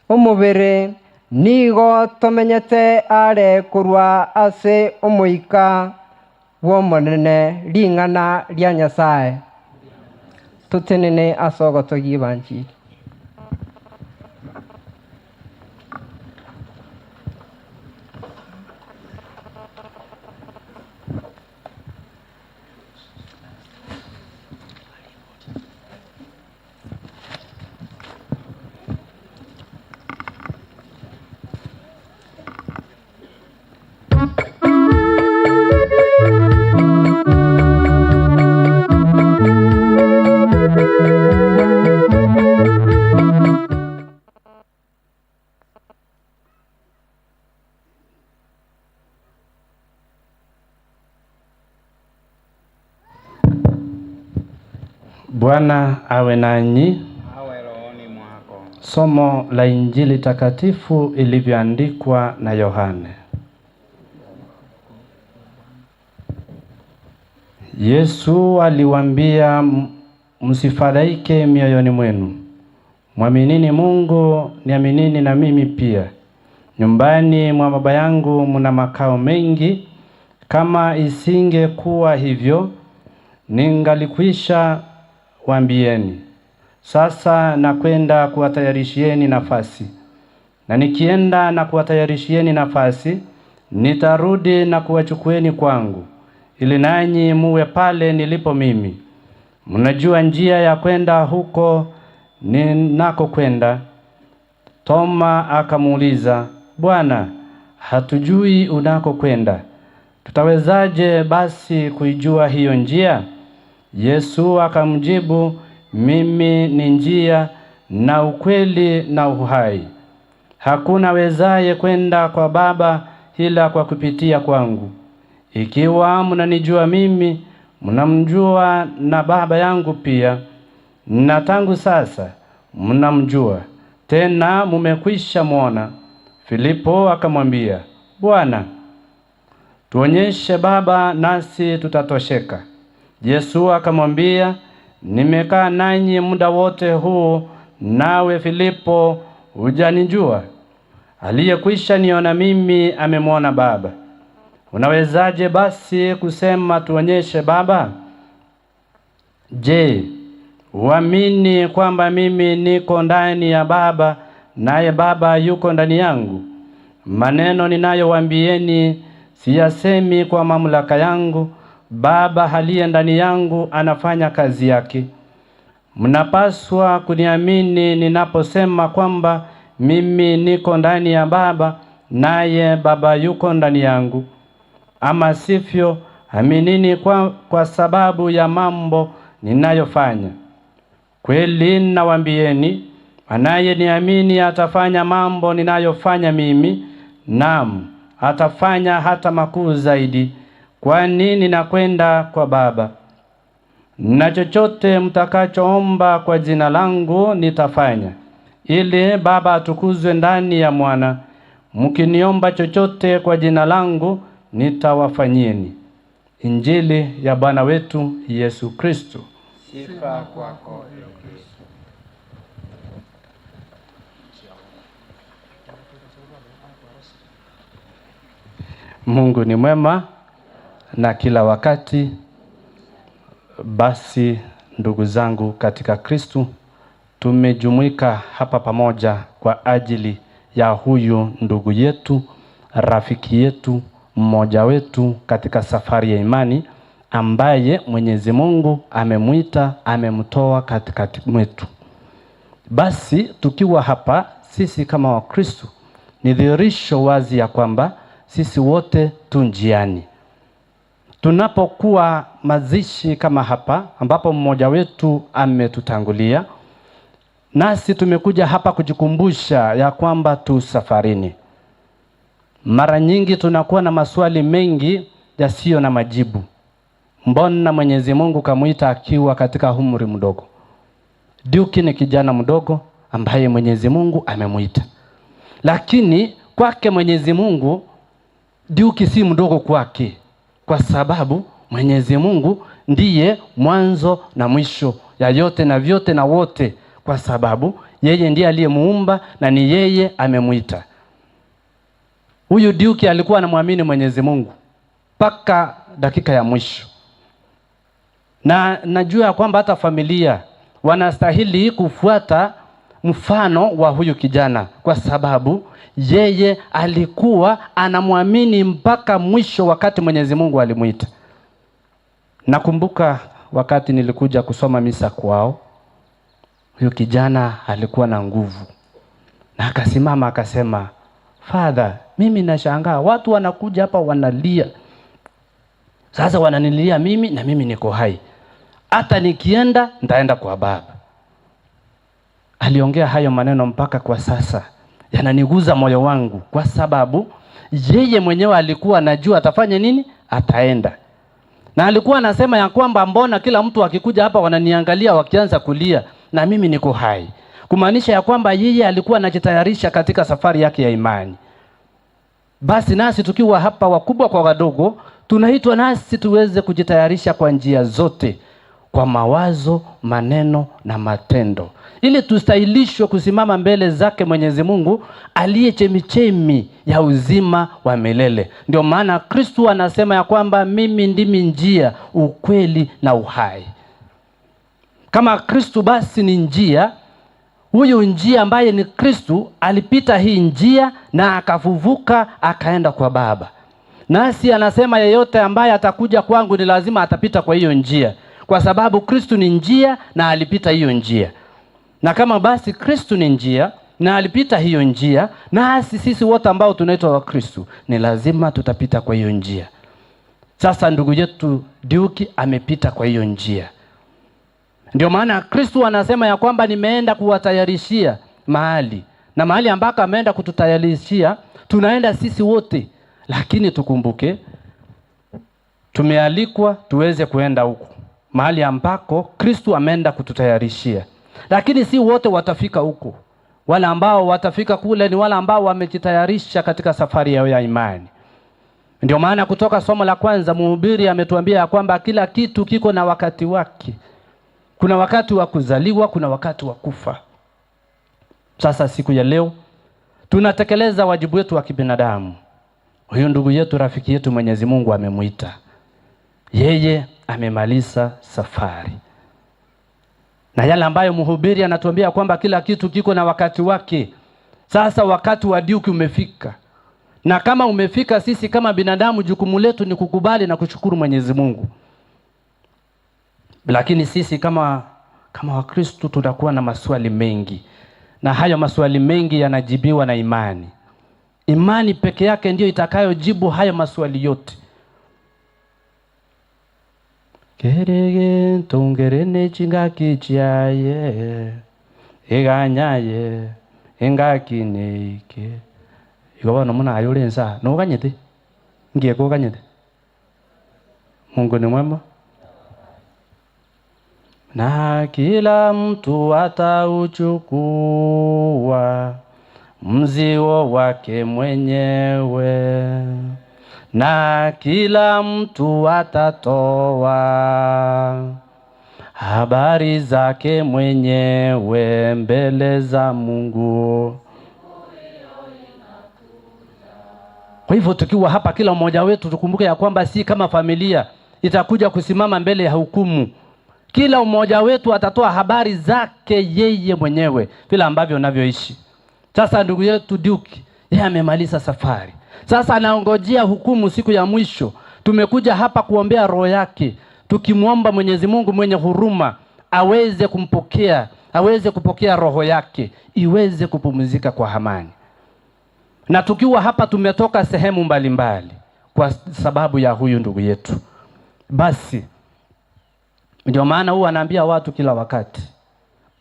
omobere nigo tomenyete are korwa ase omoika bw'omonene ring'ana ria Nyasaye. Totenene ase ogotogia ebanchiri. Bwana awe nanyi. Awe rohoni mwako. Somo la Injili takatifu ilivyoandikwa na Yohane. Yesu aliwaambia, msifadhaike mioyoni mwenu. Mwaminini Mungu, niaminini na mimi pia. Nyumbani mwa Baba yangu mna makao mengi. Kama isingekuwa hivyo, ningalikwisha waambieni. Sasa nakwenda kuwatayarishieni nafasi. Na nikienda na kuwatayarishieni nafasi, nitarudi na kuwachukueni kwangu, ili nanyi muwe pale nilipo mimi. Mnajua njia ya kwenda huko ninakokwenda. Toma akamuuliza, Bwana, hatujui unakokwenda. Tutawezaje basi kuijua hiyo njia? Yesu akamjibu, mimi ni njia na ukweli na uhai. Hakuna wezaye kwenda kwa Baba ila kwa kupitia kwangu. Ikiwa mnanijua mimi, mnamjua na Baba yangu pia. Na tangu sasa mnamjua, tena mumekwisha muona. Filipo akamwambia, Bwana, tuonyeshe Baba nasi tutatosheka. Yesu akamwambia, nimekaa nanyi muda wote huu Nawe Filipo hujanijua? Aliyekwisha niona mimi amemwona Baba. Unawezaje basi kusema tuonyeshe Baba? Je, uamini kwamba mimi niko ndani ya Baba naye Baba yuko ndani yangu? Maneno ninayowaambieni siyasemi kwa mamlaka yangu. Baba aliye ndani yangu anafanya kazi yake. Mnapaswa kuniamini ninaposema kwamba mimi niko ndani ya Baba naye Baba yuko ndani yangu. Ama sivyo, aminini kwa sababu ya mambo ninayofanya. Kweli nawaambieni, anayeniamini atafanya mambo ninayofanya mimi, naam, atafanya hata makuu zaidi, kwani ninakwenda kwa Baba. Na chochote mtakachoomba kwa jina langu nitafanya, ili Baba atukuzwe ndani ya Mwana. Mkiniomba chochote kwa jina langu nitawafanyieni. Injili ya Bwana wetu Yesu Kristo. Sifa kwako Kristo. Mungu ni mwema na kila wakati. Basi ndugu zangu katika Kristo, tumejumuika hapa pamoja kwa ajili ya huyu ndugu yetu, rafiki yetu, mmoja wetu katika safari ya imani, ambaye Mwenyezi Mungu amemuita, amemtoa katikati mwetu. Basi tukiwa hapa sisi kama Wakristo, ni dhihirisho wazi ya kwamba sisi wote tu njiani. Tunapokuwa mazishi kama hapa ambapo mmoja wetu ametutangulia, nasi tumekuja hapa kujikumbusha ya kwamba tu safarini. Mara nyingi tunakuwa na maswali mengi yasiyo na majibu. Mbona Mwenyezi Mungu kamuita akiwa katika umri mdogo? Duke ni kijana mdogo ambaye Mwenyezi Mungu amemuita. Lakini kwake Mwenyezi Mungu, Duke si mdogo kwake, kwa sababu Mwenyezi Mungu ndiye mwanzo na mwisho ya yote na vyote na wote, kwa sababu yeye ndiye aliyemuumba na ni yeye amemuita. Huyu Duke alikuwa anamwamini Mwenyezi Mungu mpaka dakika ya mwisho. Na najua kwamba hata familia wanastahili kufuata mfano wa huyu kijana, kwa sababu yeye alikuwa anamwamini mpaka mwisho wakati Mwenyezi Mungu alimuita. Nakumbuka wakati nilikuja kusoma misa kwao, huyu kijana alikuwa na nguvu. Na akasimama akasema, Father, mimi nashangaa watu wanakuja hapa wanalia. Sasa wananilia mimi na mimi niko hai. Hata nikienda nitaenda kwa Baba. Aliongea hayo maneno mpaka kwa sasa yananiguza moyo wangu, kwa sababu yeye mwenyewe alikuwa anajua atafanya nini, ataenda. Na alikuwa anasema ya kwamba mbona kila mtu akikuja hapa wananiangalia wakianza kulia na mimi niko hai. Kumaanisha ya kwamba yeye alikuwa anajitayarisha katika safari yake ya imani. Basi nasi tukiwa hapa wakubwa kwa wadogo, tunaitwa nasi tuweze kujitayarisha kwa njia zote, kwa mawazo, maneno na matendo, ili tustahilishwe kusimama mbele zake Mwenyezi Mungu aliye chemichemi ya uzima wa milele. Ndio maana Kristo anasema ya kwamba mimi ndimi njia, ukweli na uhai. Kama Kristo basi ni njia, huyu njia ambaye ni Kristo alipita hii njia na akavuvuka akaenda kwa Baba. Nasi anasema yeyote ambaye atakuja kwangu ni lazima atapita kwa hiyo njia, kwa sababu Kristo ni njia na alipita hiyo njia. Na kama basi Kristo ni njia na alipita hiyo njia, nasi sisi wote ambao tunaitwa wa Kristo ni lazima tutapita kwa hiyo njia. Sasa ndugu yetu Duke amepita kwa hiyo njia. Ndio maana Kristo anasema ya kwamba nimeenda kuwatayarishia mahali, na mahali ambako ameenda kututayarishia tunaenda sisi wote. Lakini tukumbuke tumealikwa tuweze kuenda huko mahali ambako Kristo ameenda kututayarishia. Lakini si wote watafika huko. Wale ambao watafika kule ni wale ambao wamejitayarisha katika safari yao ya imani. Ndio maana kutoka somo la kwanza mhubiri ametuambia kwamba kila kitu kiko na wakati wake. Kuna wakati wa kuzaliwa, kuna wakati wa kufa. Sasa siku ya leo tunatekeleza wajibu wetu wa kibinadamu. Huyu ndugu yetu, rafiki yetu, Mwenyezi Mungu amemuita. Yeye amemaliza safari. Na yale ambayo mhubiri anatuambia kwamba kila kitu kiko na wakati wake. Sasa wakati wa Duke umefika. Na kama umefika, sisi kama binadamu jukumu letu ni kukubali na kushukuru Mwenyezi Mungu. Lakini sisi kama Wakristo tutakuwa na maswali mengi. Na hayo maswali mengi yanajibiwa na imani. Imani peke yake ndiyo itakayojibu hayo maswali yote. Kerege tungerene chingaki chiaye iganyaye ingakineke igobona muna ayole nsa no ganyete ngiye ko ganyete. Mungu ni mwema na kila mtu atauchukua mzigo wake mwenyewe, na kila mtu atatoa habari zake mwenyewe mbele za Mungu. Kwa hivyo tukiwa hapa, kila mmoja wetu tukumbuke ya kwamba si kama familia itakuja kusimama mbele ya hukumu. Kila mmoja wetu atatoa habari zake yeye mwenyewe, vile ambavyo unavyoishi. Sasa ndugu yetu Duke, yeye amemaliza safari. Sasa anaongojea hukumu siku ya mwisho. Tumekuja hapa kuombea roho yake, tukimuomba Mwenyezi Mungu mwenye huruma aweze kumpokea, aweze kupokea roho yake, iweze kupumzika kwa amani. Na tukiwa hapa tumetoka sehemu mbalimbali kwa sababu ya huyu ndugu yetu. Basi ndio maana huwa anaambia watu kila wakati,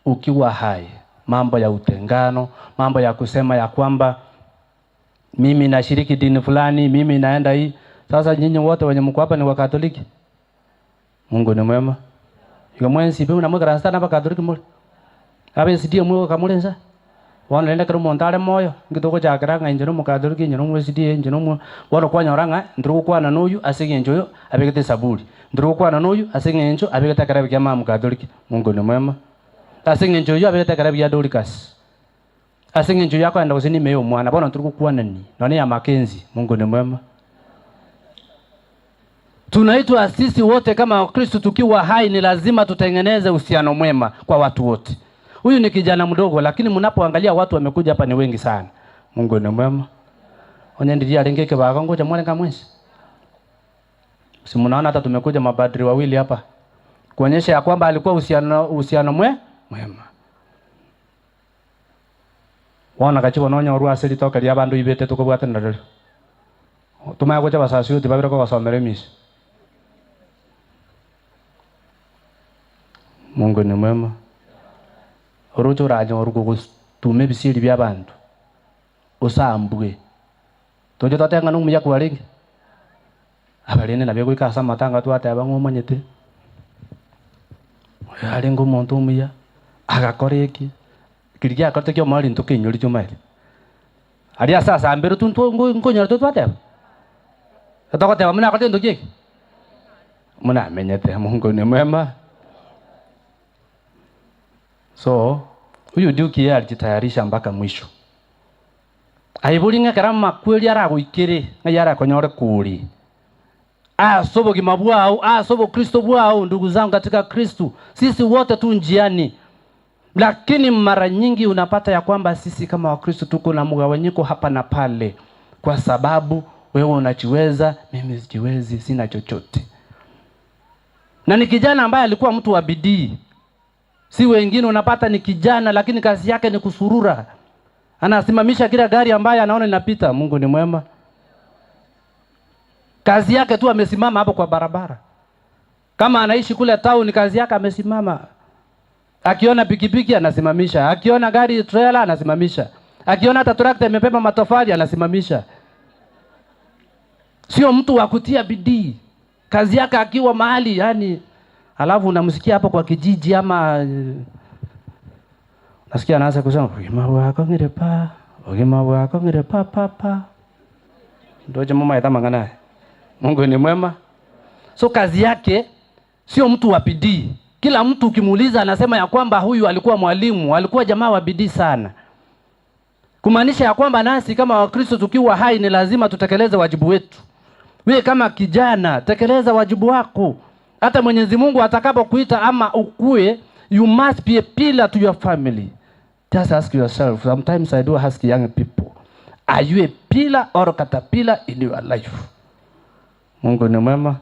ukiwa hai, mambo ya utengano, mambo ya kusema ya kwamba mimi nashiriki dini fulani, mimi naenda hii. Sasa nyinyi wote wenye mko hapa ni wa Katoliki. Mungu ni mwema. Yuko mwenzi pe una mweka sana hapa Katoliki mule. Abe sidio mwe kamulenza. Wana nenda kero montare moyo, ngitoko chakira nga njero mu Katoliki njero mu sidie njero mu wana kwanya oranga nduru kwana noyu asige njoyo abegete saburi. Nduru kwana noyu asige njo abegete karabi kya mu Katoliki. Mungu ni mwema. Asige njoyo abegete karabi ya Dorcas. Asige njo yako enda usini meyo mwana bona nduru kwana ni. Nani ya Makenzi. Mungu ni mwema. Tunaitwa sisi wote kama Wakristo tukiwa hai ni lazima tutengeneze uhusiano mwema kwa watu wote. Huyu ni kijana mdogo, lakini mnapoangalia watu wamekuja hapa ni wengi sana. Mungu ni mwema. Onye ndiye alingeke baka ngoja mwone kama mwezi. Si mnaona hata tumekuja mapadri wawili hapa kuonyesha ya kwamba alikuwa uhusiano mwema. Wana kachiwa nonya orwa asili toka lia bandu ibete tukobwate ndalelo. Tumaya gocha basasi tibabira ko basomere misi. Mungu ni mwema. Orocho rajo orugo tume bisiri bya bantu. Osambwe. Tonjo tatenga no muya kwaringi. Abalene nabyo kwikasa matanga twate abangomanyete. Alingo muntu muya agakora iki. Kirya akote kyo mali ntoke nyori kyo mali. Aria sasa ambero tuntu ngonyora twate. Tokote muna akote ntoke. Muna menyete Mungu ni mwema. So huyu Duke yeye alijitayarisha mpaka mwisho. Aiburinga karama kweli araguikire na yara konyore kuri. Asobo kimabwao, asobo Kristo bwao, ndugu zangu katika Kristo. Sisi wote tu njiani. Lakini mara nyingi unapata ya kwamba sisi kama Wakristo tuko na mgawanyiko hapa na pale, kwa sababu wewe unajiweza, mimi sijiwezi, sina chochote. Na ni kijana ambaye alikuwa mtu wa bidii. Si wengine unapata ni kijana lakini kazi yake ni kusurura. Anasimamisha kila gari ambaye anaona inapita. Mungu ni mwema. Kazi yake tu amesimama hapo kwa barabara. Kama anaishi kule town, kazi yake amesimama. Akiona pikipiki anasimamisha, akiona gari trailer anasimamisha, akiona hata tractor imebeba matofali anasimamisha. Sio mtu wa kutia bidii. Kazi yake akiwa mahali, yani alafu unamsikia hapo kwa kijiji ama nasikia anaanza kusema ogima wako ngirepa, ogima wako ngirepa papa. Ndio jamaa maita mangana. Mungu ni mwema. So kazi yake sio mtu wa bidii. Kila mtu ukimuuliza anasema ya kwamba huyu alikuwa mwalimu, alikuwa jamaa wa bidii sana. Kumaanisha ya kwamba nasi kama Wakristo tukiwa hai ni lazima tutekeleze wajibu wetu. Wewe kama kijana, tekeleza wajibu wako. Hata Mwenyezi Mungu atakapokuita ama ukue, you must be a pillar to your family. Just ask yourself. Sometimes I do ask young people, are you a pillar or caterpillar in your life? Mungu ni mwema.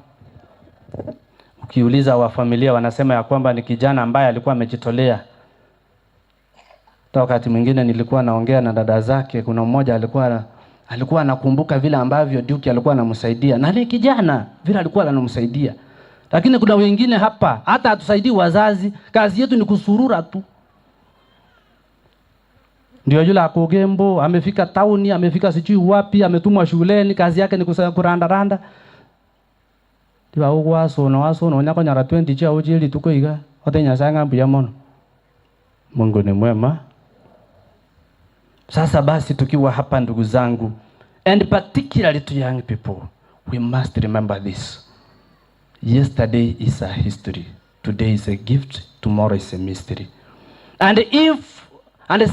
Ukiuliza wa familia wanasema ya kwamba ni kijana ambaye alikuwa amejitolea. Hata wakati mwingine nilikuwa naongea na dada zake, kuna mmoja alikuwa anakumbuka vile ambavyo Duke alikuwa anamsaidia. Na ni kijana vile alikuwa anamsaidia. Lakini kuna wengine hapa hata hatusaidii wazazi, kazi yetu ni kusurura tu. Ndio yule akogembo, amefika tauni, amefika sijui wapi, ametumwa shuleni, kazi yake ni kuranda randa. Tiba ugwasono wasono onyako nyara 20 chia ujili tuko iga ote Nyasaye mbuya mono. Mungu ni mwema. Sasa basi tukiwa hapa ndugu zangu, and particularly to young people, we must remember this. Yesterday is a history. Today is a gift. Tomorrow is a mystery. And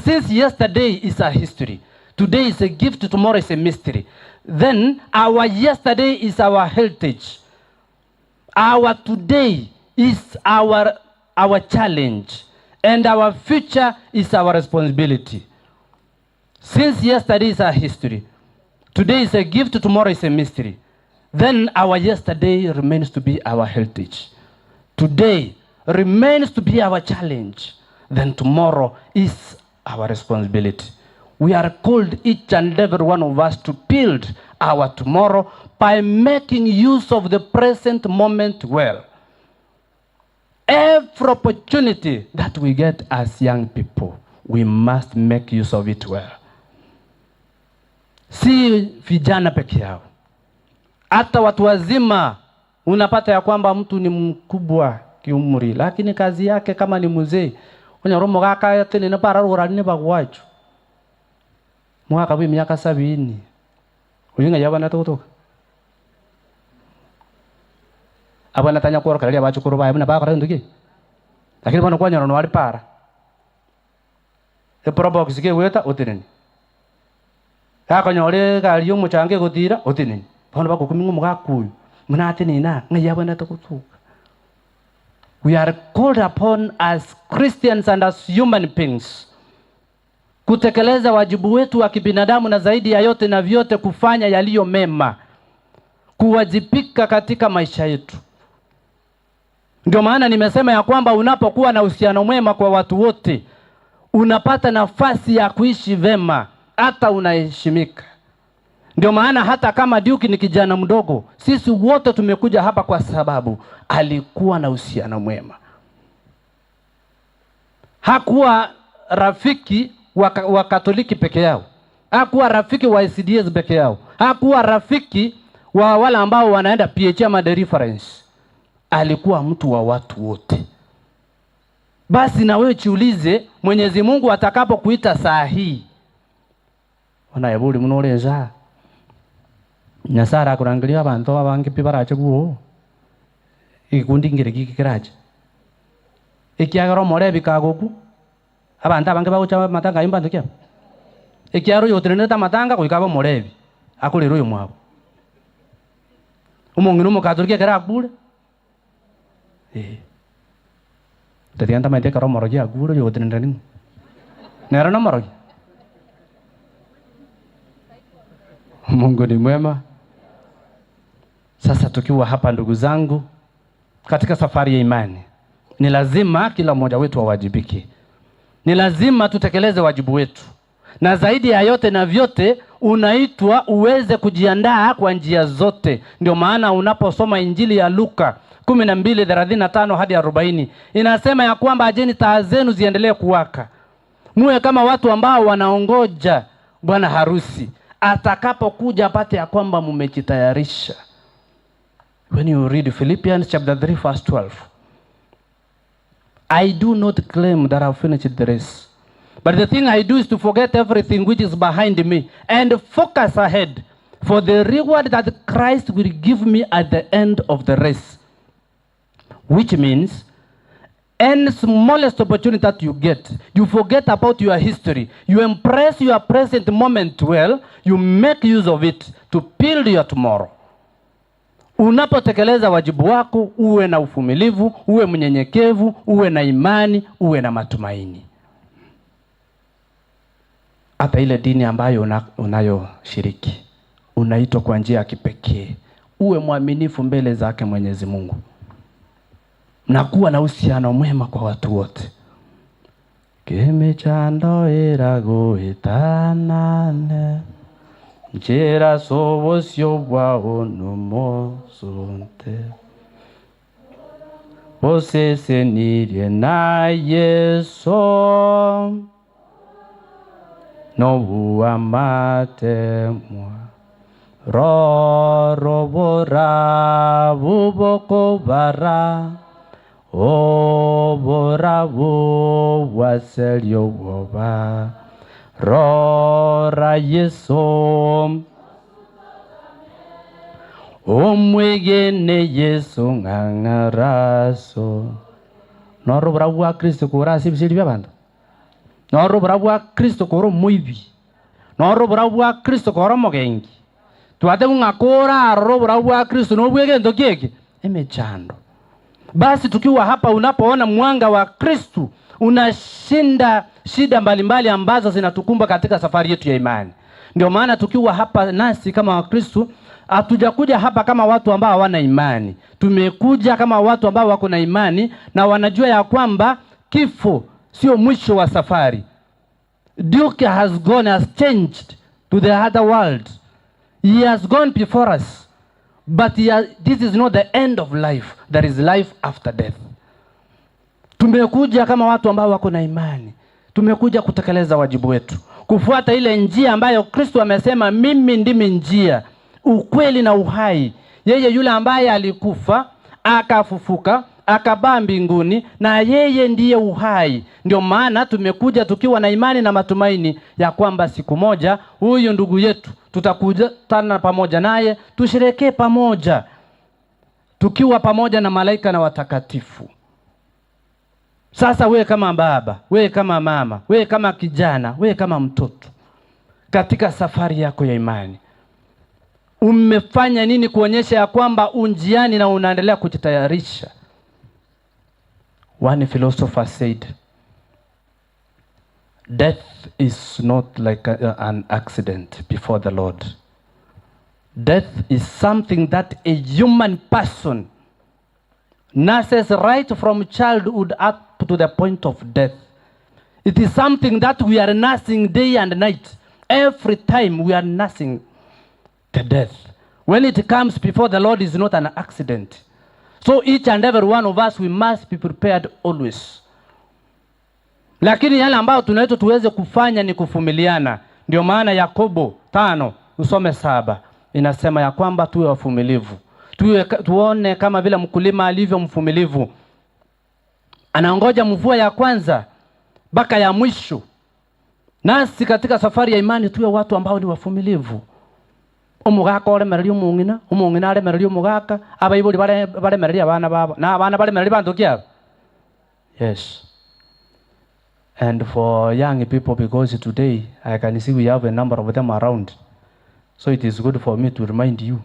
since yesterday is a history, today is a gift, tomorrow is a mystery, then our yesterday is our heritage. Our today is our challenge. And our future is our responsibility. Since yesterday is our history, today is a gift, tomorrow is a mystery, then our yesterday remains to be our heritage. Today remains to be our challenge. Then tomorrow is our responsibility. We are called, each and every one of us, to build our tomorrow by making use of the present moment well. Every opportunity that we get as young people, we must make use of it well. Si vijana peke yao, hata watu wazima. Unapata ya kwamba mtu ni mkubwa kiumri, lakini kazi yake kama ni mzee onyora omogaka tenene pararorani bagwacho mwaka bwa miaka 70 oyo ng'a yabana togotoka abana tanya kworokereria bachukuru baye buna bakora nduki, lakini bono kwanyora nwari para eprobox kegweta otenene gakonyora egari ya omochanga egotira otenene bono bagokumia omogaka oyo muna atenena ng'a yabana togotoka. We are called upon as Christians and as human beings kutekeleza wajibu wetu wa kibinadamu, na zaidi ya yote na vyote kufanya yaliyo mema, kuwajibika katika maisha yetu. Ndio maana nimesema ya kwamba unapokuwa na uhusiano mwema kwa watu wote, unapata nafasi ya kuishi vema, hata unaheshimika. Ndio maana hata kama Duke ni kijana mdogo, sisi wote tumekuja hapa kwa sababu alikuwa na uhusiano mwema. Hakuwa rafiki wa Katoliki peke yao, hakuwa rafiki wa SDAs peke yao, hakuwa rafiki wa wale ambao wanaenda PH ama deliverance. Alikuwa mtu wa watu wote. Basi na wewe jiulize, Mwenyezi Mungu atakapokuita saa hii, onayebuli munolenza Nyasaye akurangiria abantu abange pi barache buo igikundi ngire giki kirache ekiagera omorebi kagoku abantu abange bagocha matanga imbanto kia ekiaro yoterenete amatanga goika abe omorebi akorera oyo mwabo omong'ina omokatoliki ekero akure tatiga ntamaete ekero omorogi akure oyo ogotenenera ning'o nero na omorogi. Mungu ni mwema. Sasa tukiwa hapa ndugu zangu katika safari ya imani, ni lazima kila mmoja wetu awajibike. Ni lazima tutekeleze wajibu wetu. Na zaidi ya yote na vyote, unaitwa uweze kujiandaa kwa njia zote. Ndio maana unaposoma Injili ya Luka 12:35 hadi 40, inasema ya kwamba ajeni taa zenu ziendelee kuwaka. Muwe kama watu ambao wanaongoja bwana harusi atakapokuja apate ya kwamba mmejitayarisha. When you read Philippians chapter 3 verse 12, I do not claim that I've finished the race, but the thing I do is to forget everything which is behind me and focus ahead for the reward that Christ will give me at the end of the race. Which means Any smallest opportunity that you get, you forget about your history. You embrace your present moment well, you make use of it to build your tomorrow. Unapotekeleza wajibu wako, uwe na uvumilivu, uwe mnyenyekevu, uwe na imani, uwe na matumaini. Hata ile dini ambayo unayoshiriki, unaitwa kwa njia ya kipekee. Uwe mwaminifu mbele zake Mwenyezi Mungu na kuwa na uhusiano mwema kwa watu wote. Kemichando irago itanane njira sobosyo bwao nomosonte bosesenirie na Yesu nobuamatemwa rorobora bubokobara oborabo waselio boba rora Yesu omwegene Yesu ng'ang'araso norobora bwa Kristo kora sibisiri bya bantu norobora bwa Kristo kora muibi norobora bwa Kristo kora mogengi twate ng'akora robora bwa Kristo nobwegento kieki emechando. Basi tukiwa hapa, unapoona mwanga wa Kristu unashinda shida mbalimbali ambazo zinatukumba katika safari yetu ya imani. Ndio maana tukiwa hapa nasi kama Wakristu, hatujakuja hapa kama watu ambao hawana imani. Tumekuja kama watu ambao wako na imani na wanajua ya kwamba kifo sio mwisho wa safari. Duke has gone, has changed to the other world. He has gone before us. But this is not the end of life. There is life after death. Tumekuja kama watu ambao wako na imani. Tumekuja kutekeleza wajibu wetu, kufuata ile njia ambayo Kristo amesema, mimi ndimi njia, ukweli na uhai. Yeye yule ambaye alikufa, akafufuka, akabaa mbinguni, na yeye ndiye uhai. Ndio maana tumekuja tukiwa na imani na matumaini ya kwamba siku moja huyu ndugu yetu tutakutana pamoja naye, tusherehekee pamoja tukiwa pamoja na malaika na watakatifu. Sasa we kama baba, we kama mama, we kama kijana, we kama mtoto, katika safari yako ya imani umefanya nini kuonyesha ya kwamba unjiani na unaendelea kujitayarisha? One philosopher said, death is not like an accident before the Lord. Death is something that a human person nurses right from childhood up to the point of death. It is something that we are nursing day and night. Every time we are nursing the death. When it comes before the Lord, is not an accident. So each and every one of us, we must be prepared always. Lakini yale ambayo tunaitwa tuweze kufanya ni kuvumiliana. Ndio maana Yakobo 5:7 inasema ya kwamba tuwe wavumilivu. Tuone kama vile mkulima alivyo mvumilivu. Anangoja mvua ya kwanza mpaka ya mwisho. Nasi katika safari ya imani tuwe watu ambao ni wavumilivu. Omugaka oremereria omong'ina, omong'ina aremereria omogaka, abaibori baremereria abana babo, na abana baremereria bantu kiabo. Yes. And for young people, because today I can see we have a number of them around. So it is good for me to remind you.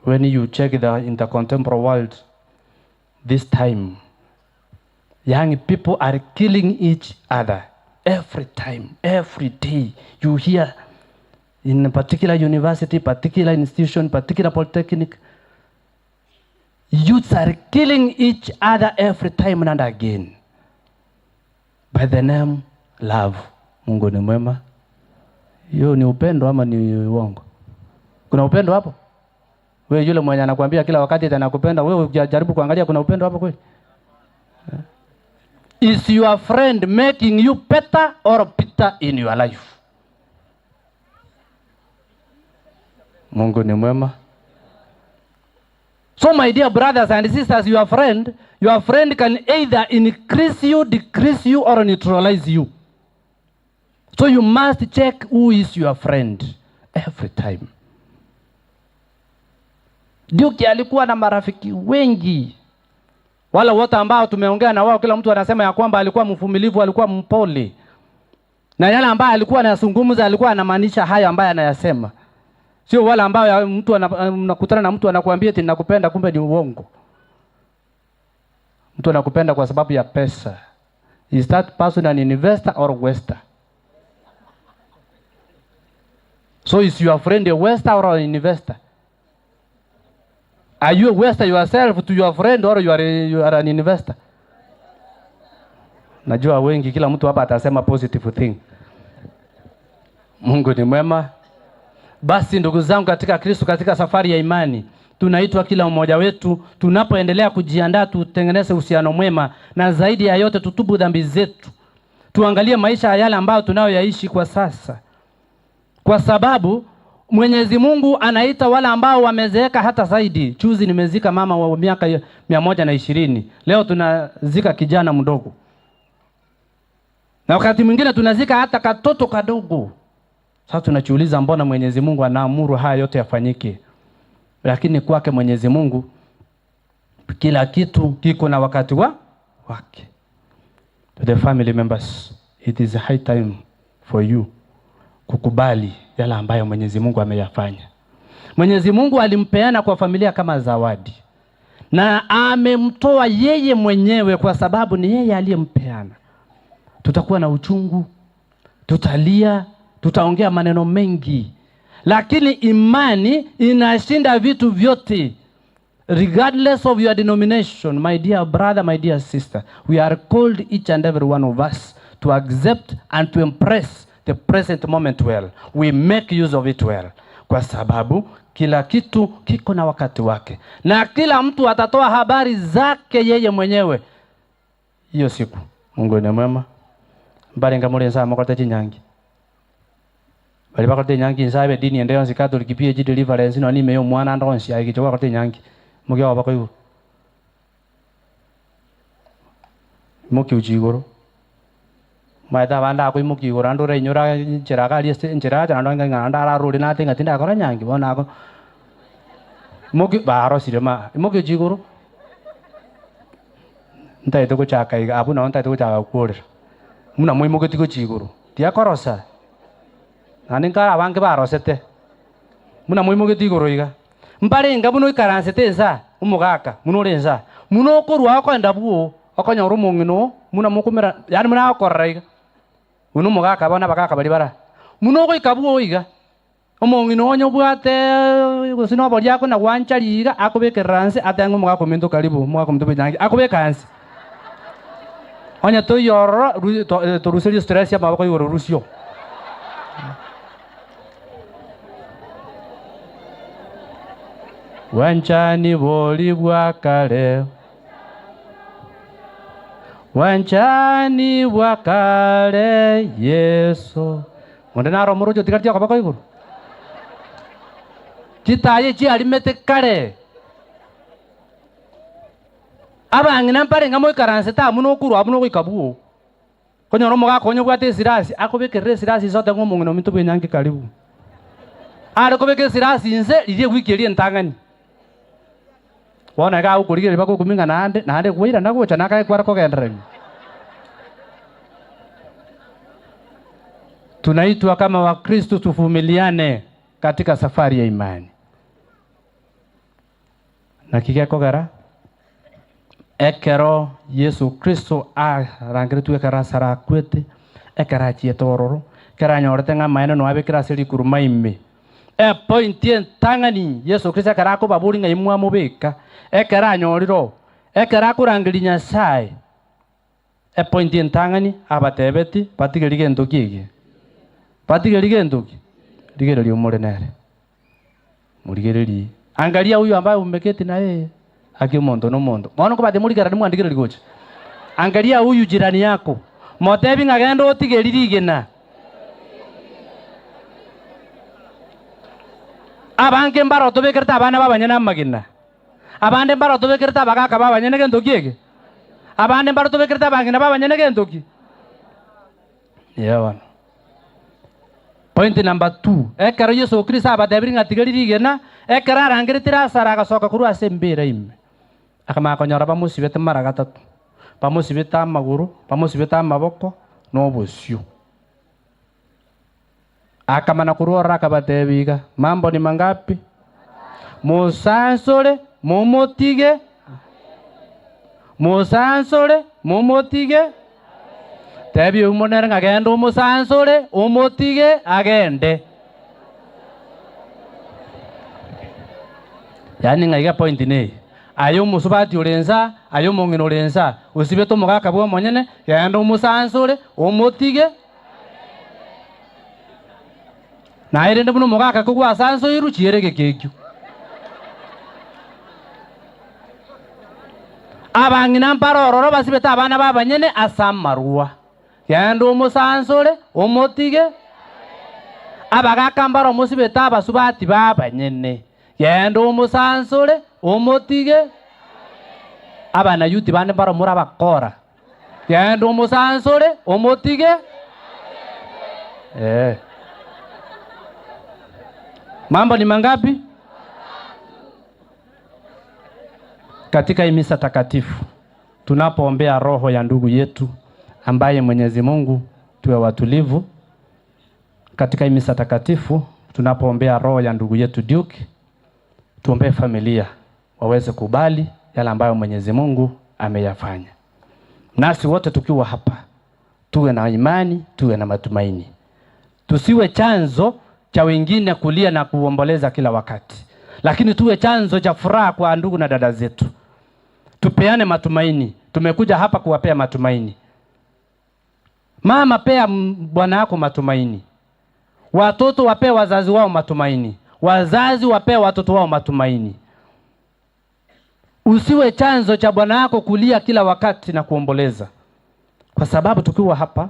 When you check in the contemporary world, this time, young people are killing each other. Every time, every day, you hear in a particular university, particular institution, particular polytechnic, youths are killing each other every time and again. By the name love. Mungu ni mwema. Hiyo ni upendo ama ni uongo? Kuna upendo hapo? Wewe yule mwenye anakuambia kila wakati anakupenda, wewe ukijaribu kuangalia kuna upendo hapo kweli? Is your friend making you better or bitter in your life? Mungu ni mwema. So my dear brothers and sisters, your friend can either increase you, decrease you, or neutralize you. So you must check who is your friend every time. Duke alikuwa na marafiki wengi. Wala wote ambao tumeongea na wao, kila mtu anasema ya kwamba alikuwa mvumilivu, alikuwa mpole. Na yale ambayo alikuwa anayazungumza alikuwa anamaanisha hayo ambayo anayasema. Sio wale ambao mtu unakutana na mtu anakuambia eti nakupenda, kumbe ni uongo. Mtu anakupenda kwa sababu ya pesa. Is that person an investor or waster? So is your friend a waster or an investor? Are you a waster yourself to your friend or you are an investor? Najua wengi, kila mtu hapa atasema positive thing. Mungu ni mwema. Basi ndugu zangu katika Kristo, katika safari ya imani, tunaitwa kila mmoja wetu, tunapoendelea kujiandaa tutengeneze uhusiano mwema, na zaidi ya yote tutubu dhambi zetu. Tuangalie maisha yale ambayo tunayoyaishi kwa sasa. Kwa sababu Mwenyezi Mungu anaita wale ambao wamezeeka hata zaidi. Juzi nimezika mama wa miaka 120. Leo tunazika kijana mdogo. Na wakati mwingine tunazika hata katoto kadogo. Sasa tunajiuliza mbona Mwenyezi Mungu anaamuru haya yote yafanyike? Lakini kwake Mwenyezi Mungu kila kitu kiko na wakati wake. To the family members, it is high time for you kukubali yale ambayo Mwenyezi Mungu ameyafanya. Mwenyezi Mungu alimpeana kwa familia kama zawadi. Na amemtoa yeye mwenyewe kwa sababu ni yeye aliyempeana. Tutakuwa na uchungu, tutalia, tutaongea maneno mengi. Lakini imani inashinda vitu vyote. Regardless of your denomination, my dear brother, my dear sister, we are called each and every one of us to accept and to embrace the present moment well. We make use of it well. Kwa sababu kila kitu kiko na wakati wake. Na kila mtu atatoa habari zake yeye mwenyewe hiyo siku. Mungu ni mwema. Mbali ngamule nsa makote chinyangi. Bali bakote nyangi nsabe dini endeo nsi Catholic PhD deliverance no nime yo mwana ndonsi ayikicho bakote nyangi. Mugiwa bakoyo. Muki ujigoro. Maita banda akwimuki igoro andure inyora nchera kali nchera jana ndonga nganda araruri na tinga tinda akora nyangi bona ako. Muki barosire ma muki ujigoro. Ntaite gochaka iga abu na ntaite gochaka kuorera. Muna muimugeti gochigoro. Tiakorosa. Nani nkara abange barosete. Muna muimugeti igoro iga. Mbarenga buno ikaransete nsa umugaka muno ore nsa. Muno okorwa okoenda buo okonyora omong'ino muna mokumera yani muna okorora iga. Uno mugaka abana bagaka bari bara. Muno ogoika buo iga. Omong'ino onye obwate gose noboria ako na gwanchari iga akobekerera nse atang'e omogaka ominto karibu omogaka ominto bwenyangi akobeka nse. Onye toyorora toruserie stress ya maboko igoro rusio. Wanchani boli bwa kale. Wanchani bwa kale Yesu. Monde naro murujo tikartia kwa igoro. Chitaye chiarimete kare. Abang'ina mpare ngamo ikaranse ta muno okurwa muno goikabuo. Konyora omogaka onye obwate esirasi akobekerera esirasi sote ng'o omong'ina ominto bwenyangi karibu. Are kobeka esirasi nse ririe ewiki eria entang'ani. Bono iga agokorigereria bagokuming'a naende naende gwairana gocha nakae kwara kogendererania. Tunaitwa kama Wakristo tuvumiliane katika safari ya imani. Na kigekogera ekero Yesu Kristo arangeretwe ekerasara akwete ekerachiete ororo keranyorete ng'a amaene no abekere ase rikuruma ime. Epointi entang'ani Yesu Kristo ekero akobabori ng'a imwe amobeka ekeranyorire ekero akorangeria Nyasaye epointi entang'ani abatebeti batige gento kiege batige gento ki rigereria omore nere murigererie. Angalia huyu ambaye umeketi na yeye aki omonto no omonto bono kobate murigerani mwandigereri gocha. Angalia huyu jirani yako motebi ng'a genda otigeriri rigena. Abange mbaro tobekerete abana babanyene amagina. Abande mbaro tobekerete abagaka babanyene gento kiege. Abande mbaro tobekerete abang'ina babanyene gento ki. Yeah, bana. Point number 2. Ekero Yesu Kristo abatebiri ng'a tigeri rigena ekero arangerete Lazaro agasoka korwa ase embera ime. Akamakonyora bamusibete mara gatatu. Bamusibete amaguru, bamusibete amaboko n'obusyu. Akamana kurora akabatebiga, mambo ni mangapi? Musansore mumutige. Musansore mumutige. Tebi umonere ngagenda umusansore umutige agende. Yani ngaiga point nei. Ayo musubati urenza, ayo mongino urenza, usibe to mugaka bwo monyene, genda umusansore umutige. Na irende buno mugaka kugwa sanso iruchierege kekyo. Abang'ina mparororo basibete abana babanyene asamarua. Genda umusansore umutige. Abagaka mbaro musibete abasubati babanyene. Genda umusansore umutige. Abana yuti bane mbaro murabakora. Genda umusansore umutige. Mambo ni mangapi? Katika misa takatifu tunapoombea roho ya ndugu yetu ambaye Mwenyezi Mungu, tuwe watulivu. Katika misa takatifu tunapoombea roho ya ndugu yetu Duke, tuombee familia waweze kubali yale ambayo Mwenyezi Mungu ameyafanya. Nasi wote tukiwa hapa tuwe na imani, tuwe na matumaini. Tusiwe chanzo cha wengine kulia na kuomboleza kila wakati, lakini tuwe chanzo cha furaha kwa ndugu na dada zetu. Tupeane matumaini. Tumekuja hapa kuwapea matumaini. Mama, pea bwana yako matumaini. Watoto wapee wazazi wao matumaini. Wazazi wapee watoto wao matumaini. Usiwe chanzo cha bwana yako kulia kila wakati na kuomboleza. Kwa sababu tukiwa hapa